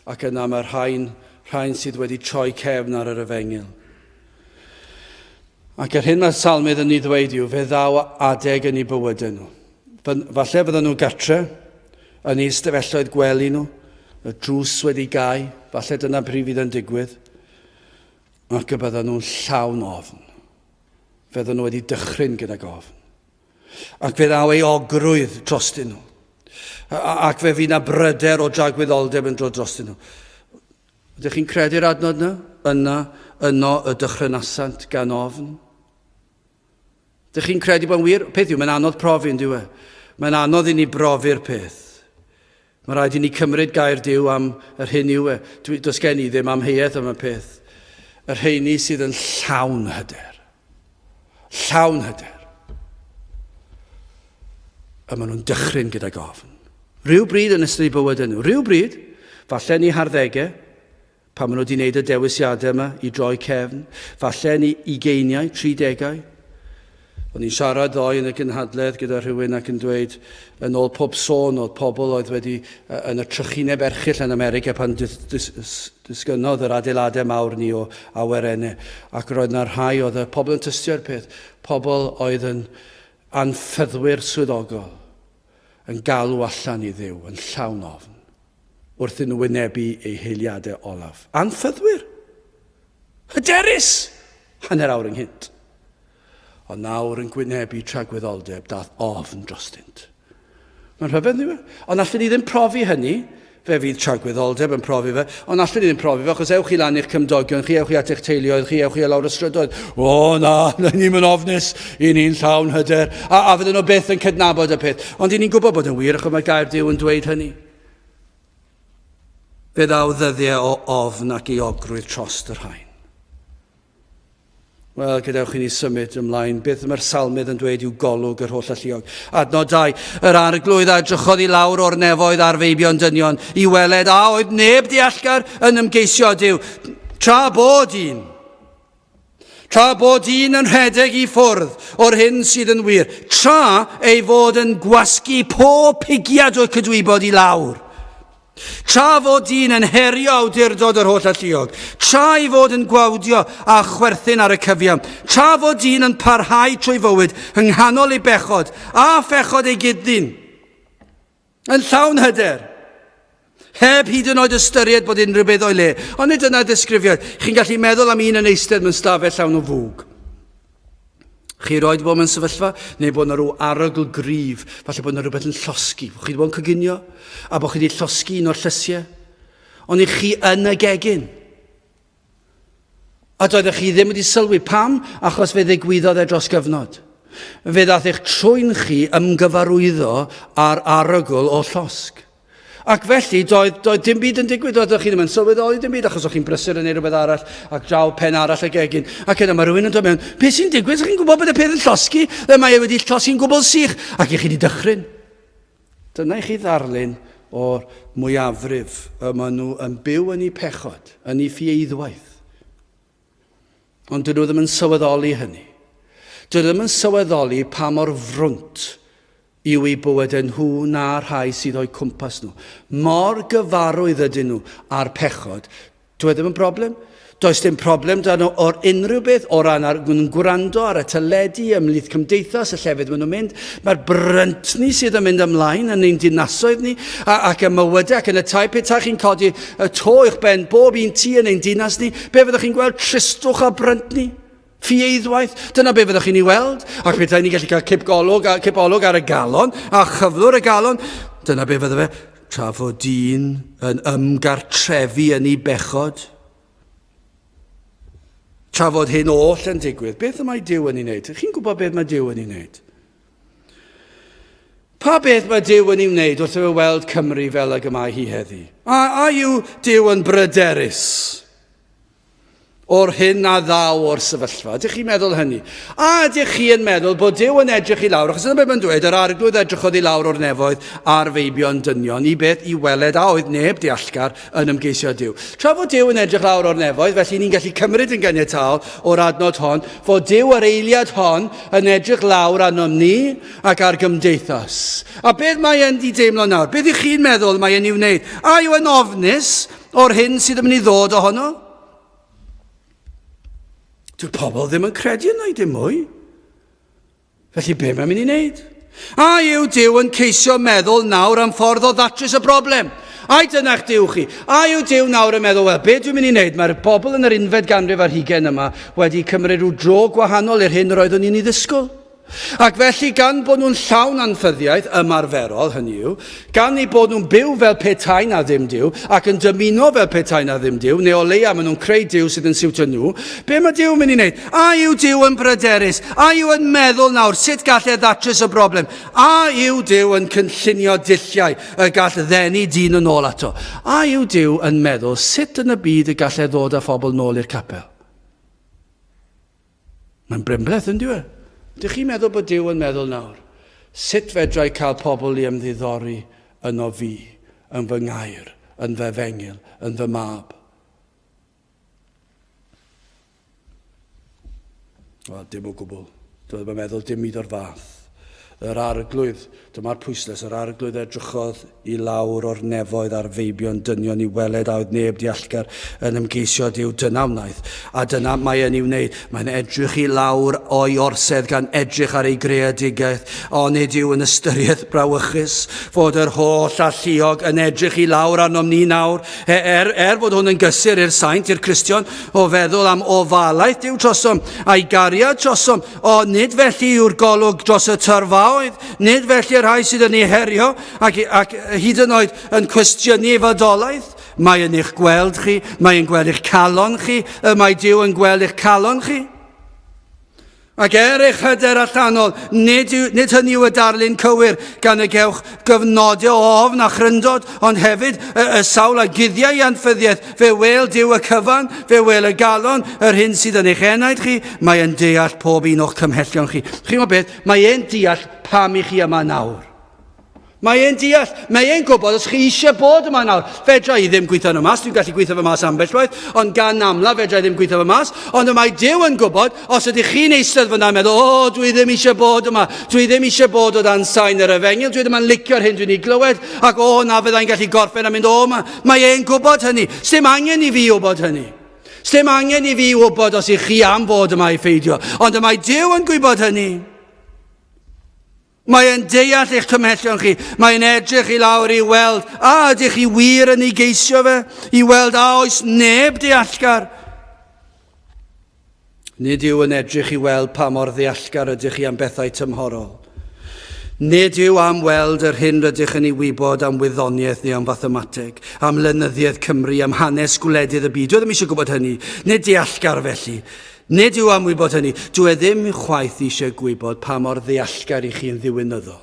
ac yna mae'r rhain, rhain sydd wedi troi cefn ar yr efengyl. Ac yr hyn mae'r salmydd yn ei ddweud yw, fe ddaw adeg yn eu bywydau nhw. Falle fydden nhw gartre, yn eu ystafelloedd gwely nhw, y drws wedi gau, falle dyna pryd fydd yn digwydd, ac y bydden nhw'n llawn ofn. Fe oedden nhw wedi dychryn gydag ofn. Ac fe ddaw ei ogrwydd drostyn nhw. Ac fe fydd na bryder o dragwyddoldeb yn dod drostyn nhw. Ydych chi'n credu'r adnod yna? Yna, yno y dychrynasant gan ofn. Ydych chi'n credu bod yn wir? Peth yw, mae'n anodd profi yn diwe. Mae'n anodd i ni brofi'r peth. Mae rhaid i ni cymryd gair Duw am yr hyn yw e. Dwi, does gen i ddim amheuaeth am y peth. Y rheini sydd yn llawn hyder. Llawn hyder. A maen nhw'n dychryn gyda gofn. Rhyw bryd yn ystod eu bywyd nhw. Rhyw bryd, falle yn eu harddegau, Pan maen nhw wedi gwneud y dewisiadau yma i droi cefn, falle yn ei ugeiniau, tridegau. O'n i'n siarad ddoe yn y gynhadledd gyda rhywun ac yn dweud, yn ôl pob sôn, oedd pobl oedd wedi yn y trychineb erchyll yn America pan disgynnodd yr adeiladau mawr ni o awyrennau, ac roedd yna rhai oedd y pobl yn tystio i'r peth, pobl oedd yn anffyddwyr swyddogol, yn galw allan i Dduw yn llawn ofn. wrth iddyn nhw wynebu eu heiliadau olaf. Anffyddwyr! Hyderus! Hanner awr ynghynt. Ond nawr yn gwynebu tragwyddoldeb, dath ofn drostynt. Mae'n rhyfedd, ni we? Ond allwn ni ddim profi hynny. Fe fydd tragwyddoldeb yn profi fe. Ond allwn ni ddim profi fe, achos ewch chi lan i'ch cymdogion chi, ewch chi at eich teuluoedd chi, ewch chi lawr y strydoedd. O na, na ni'n mynd ofnus, i ni'n llawn hyder. A fydden nhw byth yn cydnabod y peth. Ond i ni'n gwybod bod yn wir, achos mae gair Duw yn dweud hynny. Fe ddaw ddyddiau o ofn ac euogrwydd trost y rhain. Wel, gadewch i ni symud ymlaen. Beth mae'r salmydd yn dweud yw golwg yr holl alluog. Adnod 2. Yr arglwydd a edrychodd i lawr o'r nefoedd ar feibion dynion i weled a oedd neb deallgar yn ymgeisio â Duw. Tra bod un. Tra bod un yn rhedeg i ffwrdd o'r hyn sydd yn wir, tra ei fod yn gwasgu pob pigiad o'r cydwybod i lawr. Tra fod dyn yn herio awdurdod yr holl alluog, tra ei fod yn gwawdio a chwerthin ar y cyfiawn, tra fod dyn yn parhau trwy fywyd yng nghanol ei bechod a phechod ei gyd-ddyn, yn llawn hyder, heb hyd yn oed ystyried bod unrhyw beth o'i le. Ond nid dyna ddisgrifiad. Chi'n gallu meddwl am un yn eistedd mewn stafell llawn o fwg. Chi roed bod mewn sefyllfa, neu bod yna rhyw arogl gryf, falle bod yna rhywbeth yn llosgi. Bod chi wedi bod yn coginio, a bod chi wedi llosgi un o'r llysiau. Ond i chi yn y gegin. A doeddech chi ddim wedi sylwi. Pam? Achos fe ddigwyddodd e dros gyfnod. Fe ddath eich trwyn chi ymgyfarwyddo â'r arogl o llosg. Ac felly, doedd, doedd dim byd yn digwydd, doeddech chi ddim yn sylweddoli dim byd, achos o'ch chi'n brysur yn neud rhywbeth arall, ac draw pen arall y gegin. Ac yna mae rhywun yn dod mewn, beth sy'n digwydd? Ydych chi'n gwybod bod y peth yn llosgi? Mae e wedi llosgi'n gwbl sych, ac i chi wedi dychryn. Dyna i chi ddarlun o'r mwyafrif y maen nhw yn byw yn eu pechod, yn eu ffieiddwaith. Ond dyn nhw ddim yn sylweddoli hynny. Dyn nhw ddim yn sylweddoli pa mor frwnt yw eu bywydau nhw na'r rhai sydd o'u cwmpas nhw. Mor gyfarwydd ydyn nhw â'r pechod, Dyw e ddim yn broblem. Does dim problem da nhw o'r unrhyw beth o ran ar, nhw'n gwrando ar y teledu ymhlith cymdeithas, y llefydd maen nhw'n mynd. Mae'r bryntni sydd yn mynd ymlaen yn ein dinasoedd ni a, ac y mywydau ac yn y tai petai chi'n codi y to i'ch ben bob un tŷ yn ein dinas ni, be fyddwch chi'n gweld? Tristwch a bryntni. Ffieiddwaith, dyna be fyddwch chi'n ei weld. Ac petai ni'n gallu cael cip golwg, cip olwg ar y galon a chyflwr y galon, dyna be fydde fe. Tra fod dyn yn ymgartrefu yn ei bechod, tra fod hyn oll yn digwydd, beth y mae Duw yn ei wneud? Chi'n gwybod beth mae Duw yn ei wneud? Pa beth mae Duw yn ei wneud wrth iddo weld Cymru fel ag y mae hi heddi? A, a yw Duw yn bryderus? o'r hyn a ddaw o'r sefyllfa. Ydych chi'n meddwl hynny? A ydych chi yn meddwl bod Duw yn edrych i lawr, achos dyna beth mae'n dweud, yr arglwydd edrychodd i lawr o'r nefoedd ar feibion dynion, i beth i weled a oedd neb deallgar yn ymgeisio Duw. Tra fod Duw yn edrych lawr o'r nefoedd, felly ni'n gallu cymryd yn ganiataol o'r adnod hon, fod Duw yr eiliad hon yn edrych lawr arnom ni ac ar gymdeithas. A beth mae e'n di deimlo nawr? Beth ych chi'n meddwl mae e'n ei wneud? A yw e'n ofnus o'r hyn sydd yn mynd i ddod ohono. Dyw pobl ddim yn credu yna i dim mwy. Felly be mae'n mynd i wneud? A yw Duw yn ceisio meddwl nawr am ffordd o ddatrys y broblem? Ai dyna'ch Duw chi? A yw Duw nawr yn meddwl, wel, be dwi'n mynd i wneud? Mae'r bobl yn yr unfed ganrif ar hugain yma wedi cymryd rhyw dro gwahanol i'r hyn yr oeddwn i'n ei ddisgwyl. Ac felly, gan bod nhw'n llawn anffyddiaeth ymarferol, hynny yw, gan eu bod nhw'n byw fel petai na ddim Duw, ac yn dymuno fel petai na ddim Duw, neu o leia maen nhw'n creu Duw sydd yn siwtio nhw, be mae Duw yn mynd i wneud? A yw Duw yn bryderus? A yw yn meddwl nawr sut gall e ddatrys y broblem? A yw Duw yn cynllunio dulliau y gall ddenu dyn yn ôl ato? A yw Duw yn meddwl sut yn y byd y gall e ddod â phobl nôl i'r capel? Mae'n brembleth, yn dyw e? Ydych chi'n meddwl bod Duw yn meddwl nawr, sut fedra i cael pobl i ymddiddori yno fi, yn fy ngair, yn fy efengyl, yn fy mab? Wel, dim o gwbl. Dwi ddim yn meddwl dim byd o'r fath. Yr arglwydd, dyma'r pwyslais, yr arglwydd edrychodd i lawr o'r nefoedd ar feibion dynion i weled a oedd neb deallgar yn ymgeisio Duw. Dyna wnaeth, a dyna mae e'n ei wneud. Mae'n edrych i lawr o'i orsedd gan edrych ar ei greadigaeth. Onid yw yn ystyriaeth brawychus fod yr holl alluog yn edrych i lawr arnom ni nawr, er, er, er fod hwn yn gysur i'r saint, i'r Cristion, o feddwl am ofalaeth Duw trosom, a'i gariad trosom, Ond nid felly yw'r golwg dros y tyrfaoedd, nid felly y rhai sydd yn ei herio ac, ac hyd yn oed yn cwestiynu ei fodolaeth. Mae yn eich gweld chi, mae yn gweld eich calon chi, y mae Duw yn gweld eich calon chi. Ac er eich hyder allanol, nid, yw, nid hynny yw y darlun cywir, gan y gewch gyfnodau o ofn a chryndod, ond hefyd y, y sawl a guddiau i anffyddiaeth, Fe wêl Duw y cyfan, fe wêl y galon, yr hyn sydd yn eich enaid chi, mae e'n deall pob un o'ch cymhellion chi. Chi'n gwybod beth? Mae e'n deall pam i chi yma nawr. Mae e'n deall, mae e'n gwybod os chi eisiau bod yma nawr. Fedra i ddim gweithio nhw mas, dwi'n gallu gweithio fy mas ambell waith, ond gan amla fedra i ddim gweithio fy mas, ond y mae Duw yn gwybod, os ydych chi'n eistedd fyna yn meddwl, o, dwi ddim eisiau bod yma, dwi ddim eisiau bod o dan sain yr efengyl, dwi ddim yn licio'r hyn dwi'n ei glywed, ac o, na fyddai'n gallu gorffen a mynd o yma. Mae e'n gwybod hynny. Sdim angen i fi wybod hynny. Sdim angen i fi wybod os ych chi am fod yma i pheidio. Ond y mae Duw yn gwybod hynny. Mae e'n deall eich cymhellion chi. Mae e'n edrych i lawr i weld a ydych chi wir yn ei geisio fe, i weld a oes neb deallgar. Nid yw yn edrych i weld pa mor ddeallgar ydych chi am bethau tymhorol. Nid yw am weld yr hyn rydych yn ei wybod am wyddoniaeth neu am fathemateg, am lenyddiaeth Cymru, am hanes gwledydd y byd. Dwi e ddim eisiau gwybod hynny. Nid deallgar felly. Nid yw am wybod hynny. Dwi e ddim chwaith eisiau gwybod pa mor ddeallgar i chi'n ddiwinyddol.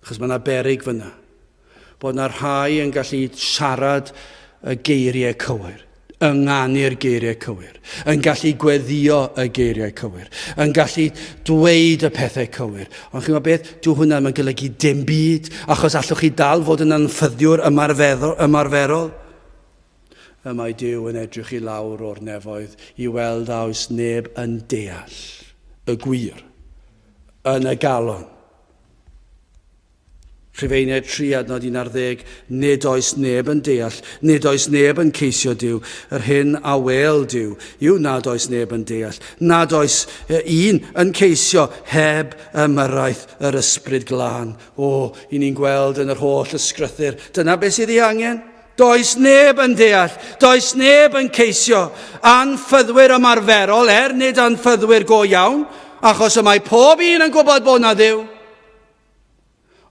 Achos mae yna beryg fyna. Bod yna rhai yn gallu siarad y geiriau cywir, ynganu'r geiriau cywir, yn gallu gweddio y geiriau cywir, yn gallu dweud y pethau cywir. Ond chi'n gwybod beth? Dyw hwnna ddim yn golygu dim byd, achos allwch chi dal fod yn anffyddiwr ymarferol. Y mae Duw yn edrych i lawr o'r nefoedd i weld a oes neb yn deall y gwir yn y galon. Rhufeiniaid 3 adnod 11, Nid oes neb yn deall, nid oes neb yn ceisio Duw. Yr hyn a wêl Duw yw nad oes neb yn deall, nad oes un yn ceisio heb ymyrraeth yr Ysbryd Glân. O, i ni'n gweld yn yr holl ysgrythur, dyna beth sydd ei angen. Does neb yn deall, does neb yn ceisio. Anffyddwyr ymarferol, er nid anffyddwyr go iawn, achos y mae pob un yn gwybod bod na Dduw.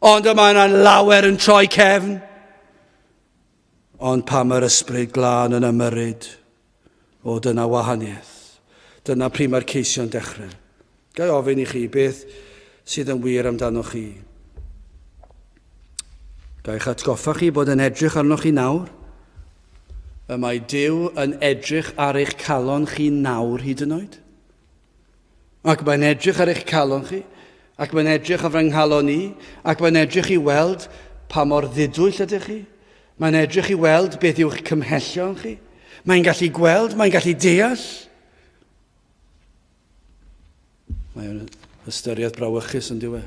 Ond y mae yna lawer yn troi cefn. Ond pam yr ysbryd glân yn ymyrryd, o dyna wahaniaeth. Dyna pryd mae'r ceisio'n dechrau. Ga i ofyn i chi beth sydd yn wir amdanoch chi? Ga i'ch atgoffa chi bod yn edrych arnoch chi nawr? Y mae Duw yn edrych ar eich calon chi nawr hyd yn oed. Ac mae'n edrych ar eich calon chi, ac mae'n edrych ar fy nghalon i, ac mae'n edrych i weld pa mor ddidwyll ydych chi. Mae'n edrych i weld beth yw'ch cymhellion chi. Mae'n gallu gweld, mae'n gallu deall. Mae'n ystyriaeth brawychus yn diwe.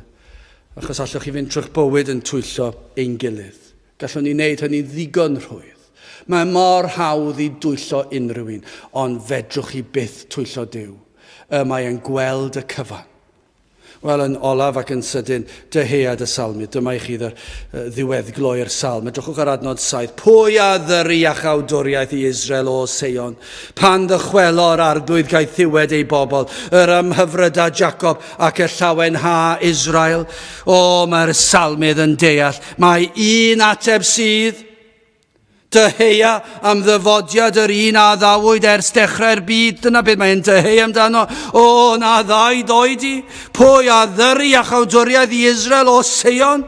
Achos allwch chi fynd trwy'ch bywyd yn twyllo ein gilydd. Gallwn ni wneud hynny'n ddigon rhwydd. Mae mor hawdd i dwyllo unrhyw un, ond fedrwch chi byth twyllo Duw. Y mae e'n gweld y cyfan. Wel, yn olaf ac yn sydyn, dyhead y salmydd. Dyma i chi ddiweddglo i'r salm. Edrychwch ar adnod 7. Pwy a ddyry iachawdwriaeth i Israel o Seion? Pan ddychwelo'r arglwydd gaethiwed ei bobl, yr ymhyfryda Jacob ac y llawenha Israel. O, mae'r salmydd yn deall. Mae un ateb sydd. Dyheia am ddyfodiad yr un a addawyd ers dechrau'r byd. Dyna beth mae'n dyheu amdano. O, na ddau ddoed i. Pwy a ddyry iachawdwriaeth i Israel o Seion?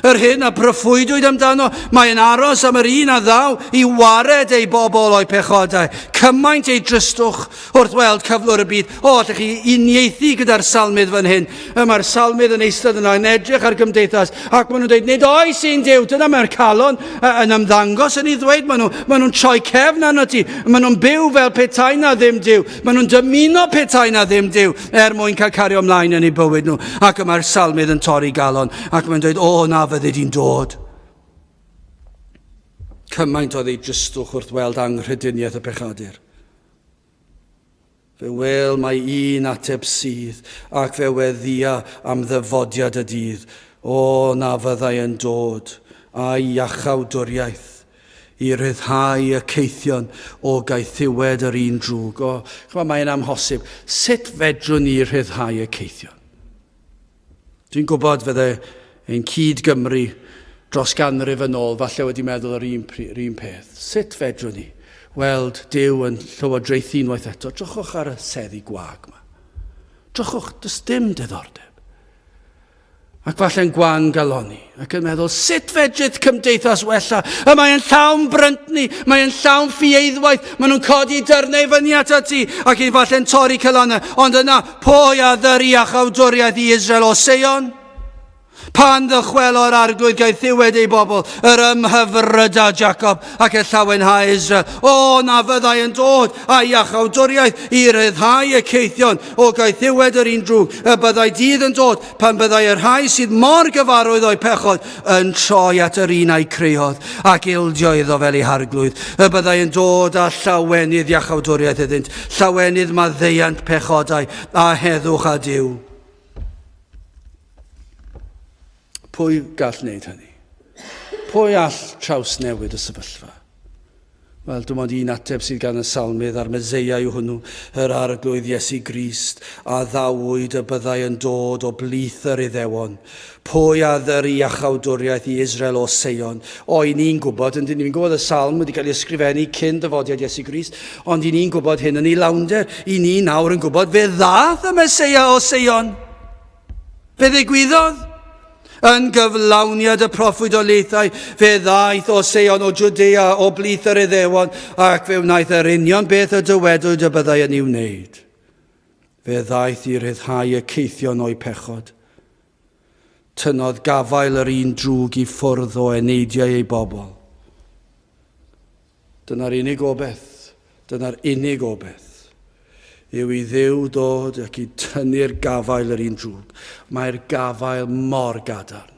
Yr hyn a broffwydwyd amdano, mae'n aros am yr un a ddaw i wared ei bobl o'i pechodau. Cymaint ei dristwch wrth weld cyflwr y byd. O, allech chi uniaethu gyda'r salmydd fan hyn. Y mae'r salmydd yn eistedd yna yn edrych ar gymdeithas ac maen nhw'n dweud, nid oes un Duw. Dyna mae'r calon yn ymddangos yn ei ddweud. Maen nhw'n maen nhw troi cefn arno ti. Maen nhw'n byw fel petai na ddim Duw. Maen nhw'n dymuno petai na ddim Duw er mwyn cael cario ymlaen yn eu bywyd nhw. Ac y mae'r salmydd yn torri galon ac mae'n dweud, o, na fyddi di'n dod. Cymaint oedd ei dristwch wrth weld anghrediniaeth y pechadur. Fe wel mai un ateb sydd, ac fe weddïa am ddyfodiad y dydd, o, na fyddai yn dod, a'i iachawdwriaeth, i ryddhau y caethion o gaethiwed yr un drwg. O, chymod, mae'n amhosib. Sut fedrwn ni rhyddhau y caethion? Dwi'n gwybod fydde ein cyd-Gymry dros ganrif yn ôl falle wedi meddwl yr un, yr un peth. Sut fedrwn ni weld Duw yn llywodraethu unwaith eto? Drychwch ar y seddi gwag yma. Drychwch, does dim diddordeb. Ac falle'n gwan galoni, ac yn meddwl, sut fedrith cymdeithas wella? Y mae'n llawn bryntni, mae'n llawn ffieiddwaith, maen nhw'n codi dyrnau fyny at ti, ac yn falle'n torri calonnau. Ond yna, Pwy a ddyry iachawdwriaeth i Israel o Seion? Pan ddychwelo'r arglwydd gaethiwed ei bobl, yr ymhyfryda Jacob ac y llawenha Israel. O, na fyddai yn dod â'i iachawdwriaeth i ryddhau y caethion o gaethiwed yr un drwg, y byddai dydd yn dod pan byddai y rhai sydd mor gyfarwydd o'u pechod yn troi at yr un a'i creodd ac ildio iddo fel ei harglwydd, y byddai yn dod â llawenydd iachawdwriaeth iddynt, llawenydd maddeuant pechodau a heddwch â Duw. Pwy gall wneud hynny? Pwy all trawsnewid y sefyllfa? Wel, dim ond un ateb sydd gan y salmydd a'r Meseia yw hwnnw, yr Arglwydd Iesu Grist, a ddawyd y byddai yn dod o blith yr Iddewon. Pwy a ddyry iachawdwriaeth i Israel o Seion? O, i ni'n gwybod, yn dyn ni'n gwybod y salm wedi cael ei ysgrifennu cyn dyfodiad Iesu Grist, ond i ni'n gwybod hyn yn ei lawnder. I ni nawr yn gwybod fe ddaeth y Meseia o Seion. Fe ddigwyddodd. Yn gyflawniad y proffwydoliaethau, fe ddaeth o Seion o Jwdea o blith yr Iddewon, ac fe wnaeth yr union beth y dywedwyd y byddai yn ei wneud. Fe ddaeth i ryddhau y caethion o'u pechod. Tynnodd gafael yr un drwg i ffwrdd o eneidiau ei bobl. Dyna'r unig obaith, dyna'r unig obaith, yw i Dduw dod ac i tynnu'r gafael yr un drwg. Mae'r gafael mor gadarn.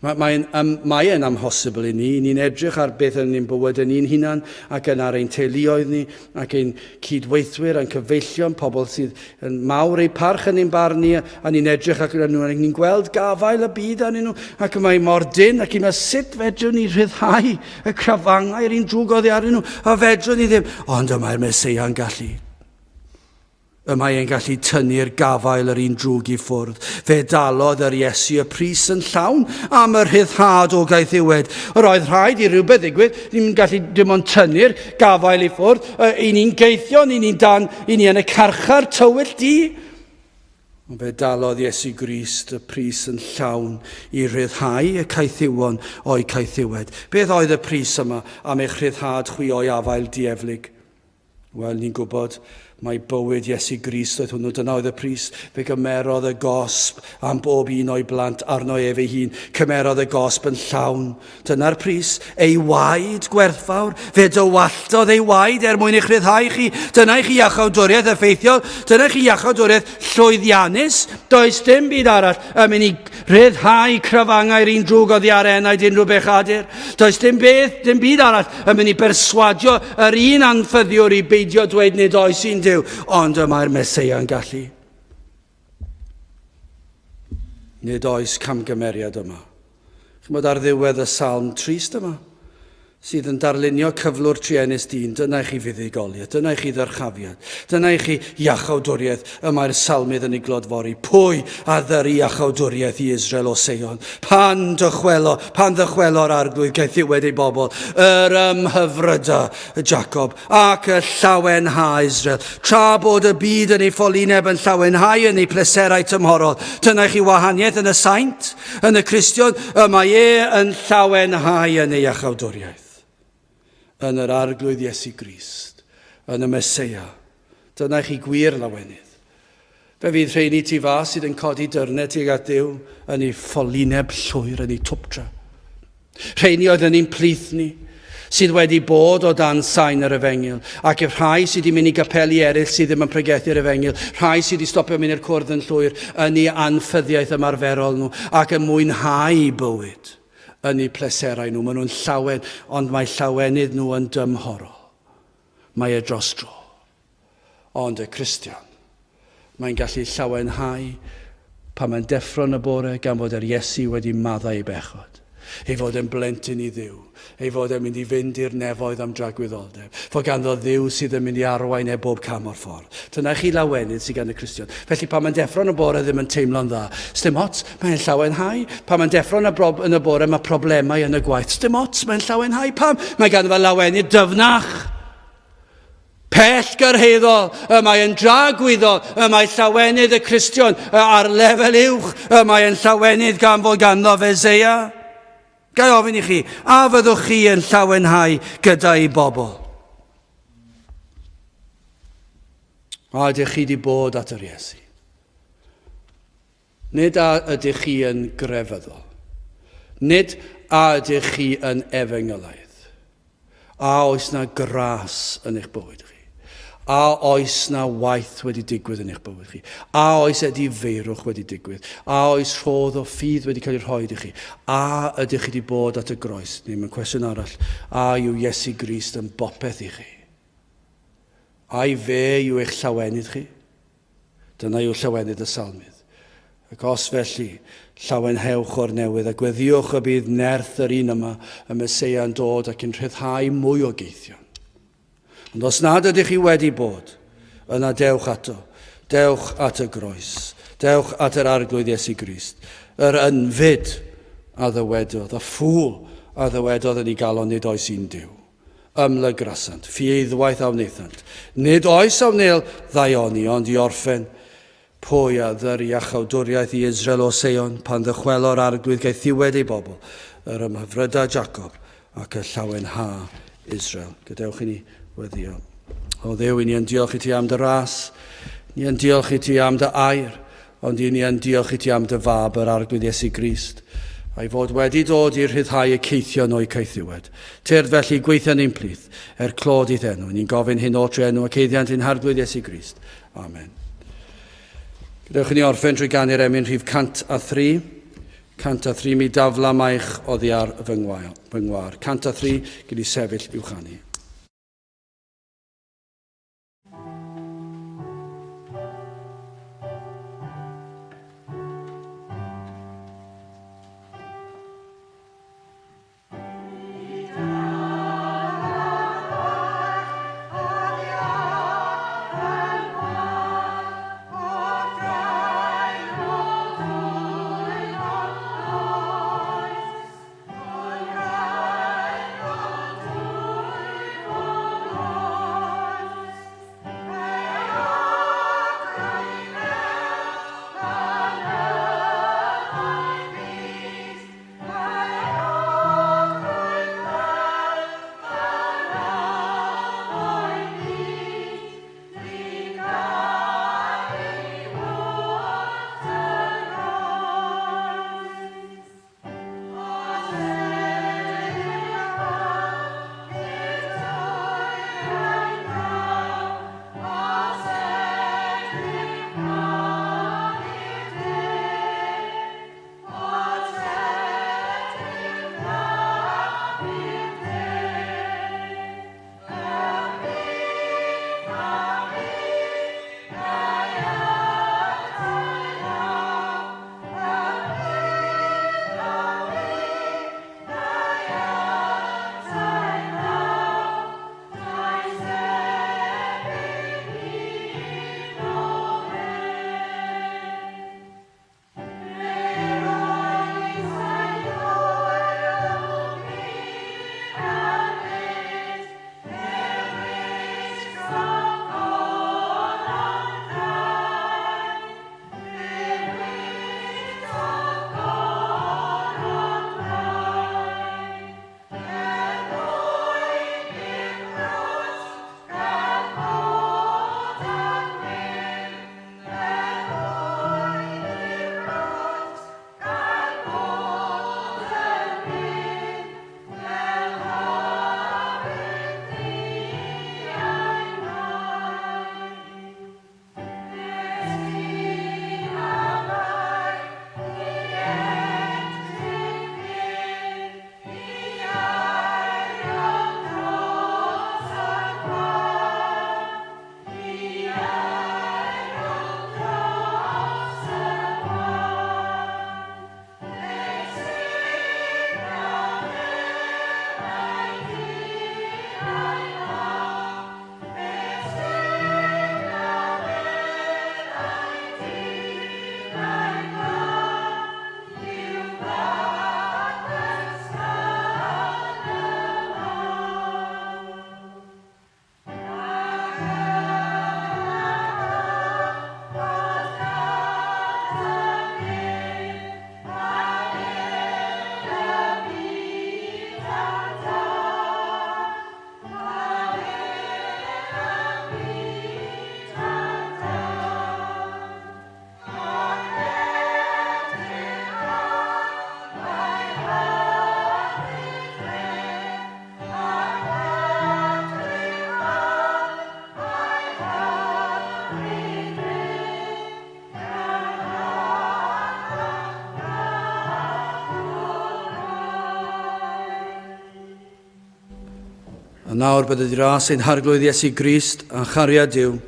Mae, mae'n, um, mae e'n amhosibl i ni. Ni'n edrych ar beth yn ein bywyd yn ni'n hunan ac yn ar ein teuluoedd ni ac ein cydweithwyr a'n cyfeillion, pobl sydd yn mawr eu parch yn ein barn ni, a ni'n edrych ac nhw, a ni'n gweld gafael y byd arnyn nhw, ac mae mor dynn, ac i'n meddwl, sut fedrwn ni rhyddhau y crafangau yr un drwg oddi arnyn nhw, a fedrwn ni ddim. Ond y mae'r Meseia'n gallu. Y mae e'n gallu tynnu'r gafael yr un drwg i ffwrdd. Fe dalodd yr Iesu y pris yn llawn am y rhyddhad o gaethiwed. Yr oedd rhaid i rhywbeth ddigwydd, ni'n gallu dim ond tynnu'r gafael i ffwrdd. I ni'n geithion, i ni'n dan, i ni yn y carchar tywyll du. Ond fe dalodd Iesu Grist y pris yn llawn i rhyddhau y caethiwon o'u caethiwed. Beth oedd y pris yma am eich rhyddhad chwi o'i afael dieflig? Wel, ni'n gwybod mai bywyd Iesu Grist oedd hwnnw, dyna oedd y pris. Fe gymerodd y gosb am bob un o'i blant arno ef ei hun. Cymerodd y gosb yn llawn. Dyna'r pris, ei waed gwerthfawr. Fe dywalltodd ei waed er mwyn eich rhyddhau chi. Dyna i chi iachawdwriaeth effeithiol. Dyna i chi iachawdwriaeth llwyddiannus. Does dim byd arall yn mynd i rhyddhau crafangau'r un drwg oddi ar enaid unrhyw bechadur. Does dim, beth, dim byd arall yn mynd i berswadio yr un anffyddiwr i beidio dweud nid oes un Duw, ond y mae'r Meseia'n gallu. Nid oes camgymeriad yma. Chymod ar ddiwedd y salm trist yma, sydd yn darlunio cyflwr truenus dyn, dyna i chi fuddugoliaeth, dyna i chi ddyrchafiad, dyna i chi iachawdwriaeth y mae'r salmydd yn ei glodfori. Pwy a ddyry iachawdwriaeth i Israel o Seion? Pan dychwelo, pan ddychwelo'r arglwydd gaethiwed ei bobl, yr ymhyfryda Jacob ac y llawenha Israel. Tra bod y byd yn ei ffolineb yn llawenhau yn ei pleserau tymhorol, dyna i chi wahaniaeth yn y saint, yn y Cristion, y mae e yn llawenhau yn ei iachawdwriaeth. Yn yr Arglwydd Iesu Grist, yn y Meseia. Dyna i chi gwir lawenydd. Fe fydd rheini tu fas sydd yn codi dyrnau tuag at Dduw yn ei ffolineb llwyr, yn ei twpdra. Rheini oedd yn ein plith ni, sydd wedi bod o dan sain yr efengyl, ac i'r rhai sydd wedi mynd i gapeli eraill sydd ddim yn pregethu'r efengyl, rhai sydd wedi stopio mynd i'r cwrdd yn llwyr, yn eu anffyddiaeth ymarferol nhw, ac yn mwynhau bywyd yn eu pleserau nhw. Maen nhw'n llawen, ond mae llawenydd nhw yn dymhorol. Mae e dros dro. Ond y Cristion, mae'n gallu llawenhau pan mae'n deffro yn y bore gan fod yr Iesu wedi maddau ei bechod, ei fod e'n blentyn i Dduw, ei fod e'n mynd i fynd i'r nefoedd am dragwyddoldeb, fod ganddo Dduw sydd yn mynd i arwain e bob cam o'r ffordd. Dyna chi lawenydd sydd gan y Cristion. Felly pan mae'n deffro yn y bore ddim yn teimlo'n dda, sdim ots, mae'n llawenhau. Pan mae'n deffro yn y, yn y bore mae problemau yn y gwaith, sdim ots, mae'n llawenhau. Pam? Mae ganddo fe lawenydd dyfnach. Pell gyrhaeddol, y mae yn dragwyddol, y mae llawenydd y Cristion ar lefel uwch, y mae yn llawenydd gan fod ganddo Feseia. Ga i ofyn i chi, a fyddwch chi yn llawenhau gyda'i bobl? A ydych chi wedi bod at yr Iesu? Nid a ydych chi yn grefyddol. Nid a ydych chi yn efengylaidd. A oes na gras yn eich bywyd chi? A oes na waith wedi digwydd yn eich bywyd chi? A oes edifeirwch wedi digwydd? A oes rhodd o ffydd wedi cael ei rhoi i chi? A ydych chi wedi bod at y groes? Neu mae'n cwestiwn arall, a yw Iesu Grist yn bopeth i chi? Ai fe yw eich llawenydd chi? Dyna yw llawenydd y salmydd. Ac os felly, llawenhewch o'r newydd a gweddïwch y bydd nerth yr un yma, y Meseia, yn dod ac yn rhyddhau mwy o geithion. Ond os nad ydych chi wedi bod, yna dewch ato. Dewch at y groes. Dewch at yr Arglwydd Iesu Grist. Yr ynfyd a ddywedodd, y ffŵl a ddywedodd yn ei galon nid oes un Duw. Ymlygrasant, ffieiddwaith a wnaethant. Nid oes a wnel ddaioni, ond i orffen, pwy a ddyr iachawdwriaeth i Israel o Seion, pan ddychwelo'r Arglwydd gaethiwed ei bobl, yr ymhyfryda Jacob ac y llawenha Israel. Gadewch i ni weddio. O Dduw, i ni yn diolch i ti am dy ras, ni yn diolch i ti am dy air, Ond i ni yn diolch i ti am dy Fab, yr Arglwydd Iesu Grist, a'i fod wedi dod i rhyddhau y caethion o'u caethiwed. Tyrd felly, gweithia ni'n plith, er clod i'th enw. Ni'n gofyn hyn oll trwy enw ac eiddiant ein Harglwydd Iesu Grist. Amen. Gadewch i ni orffen trwy ganu'r emyn rhif 103. 103 mi dafla maich oddi ar fy ngwar. 103 gyd i sefyll i'w chanu. A nawr bydded i ras ein Harglwydd Iesu Grist a chariad Duw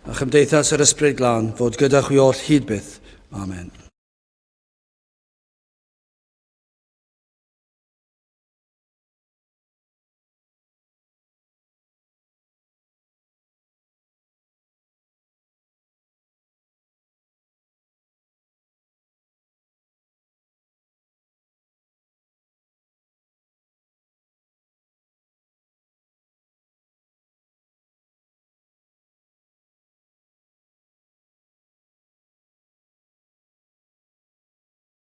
a chymdeithas yr Ysbryd Glân fod gyda chwi oll hyd byth. Amen.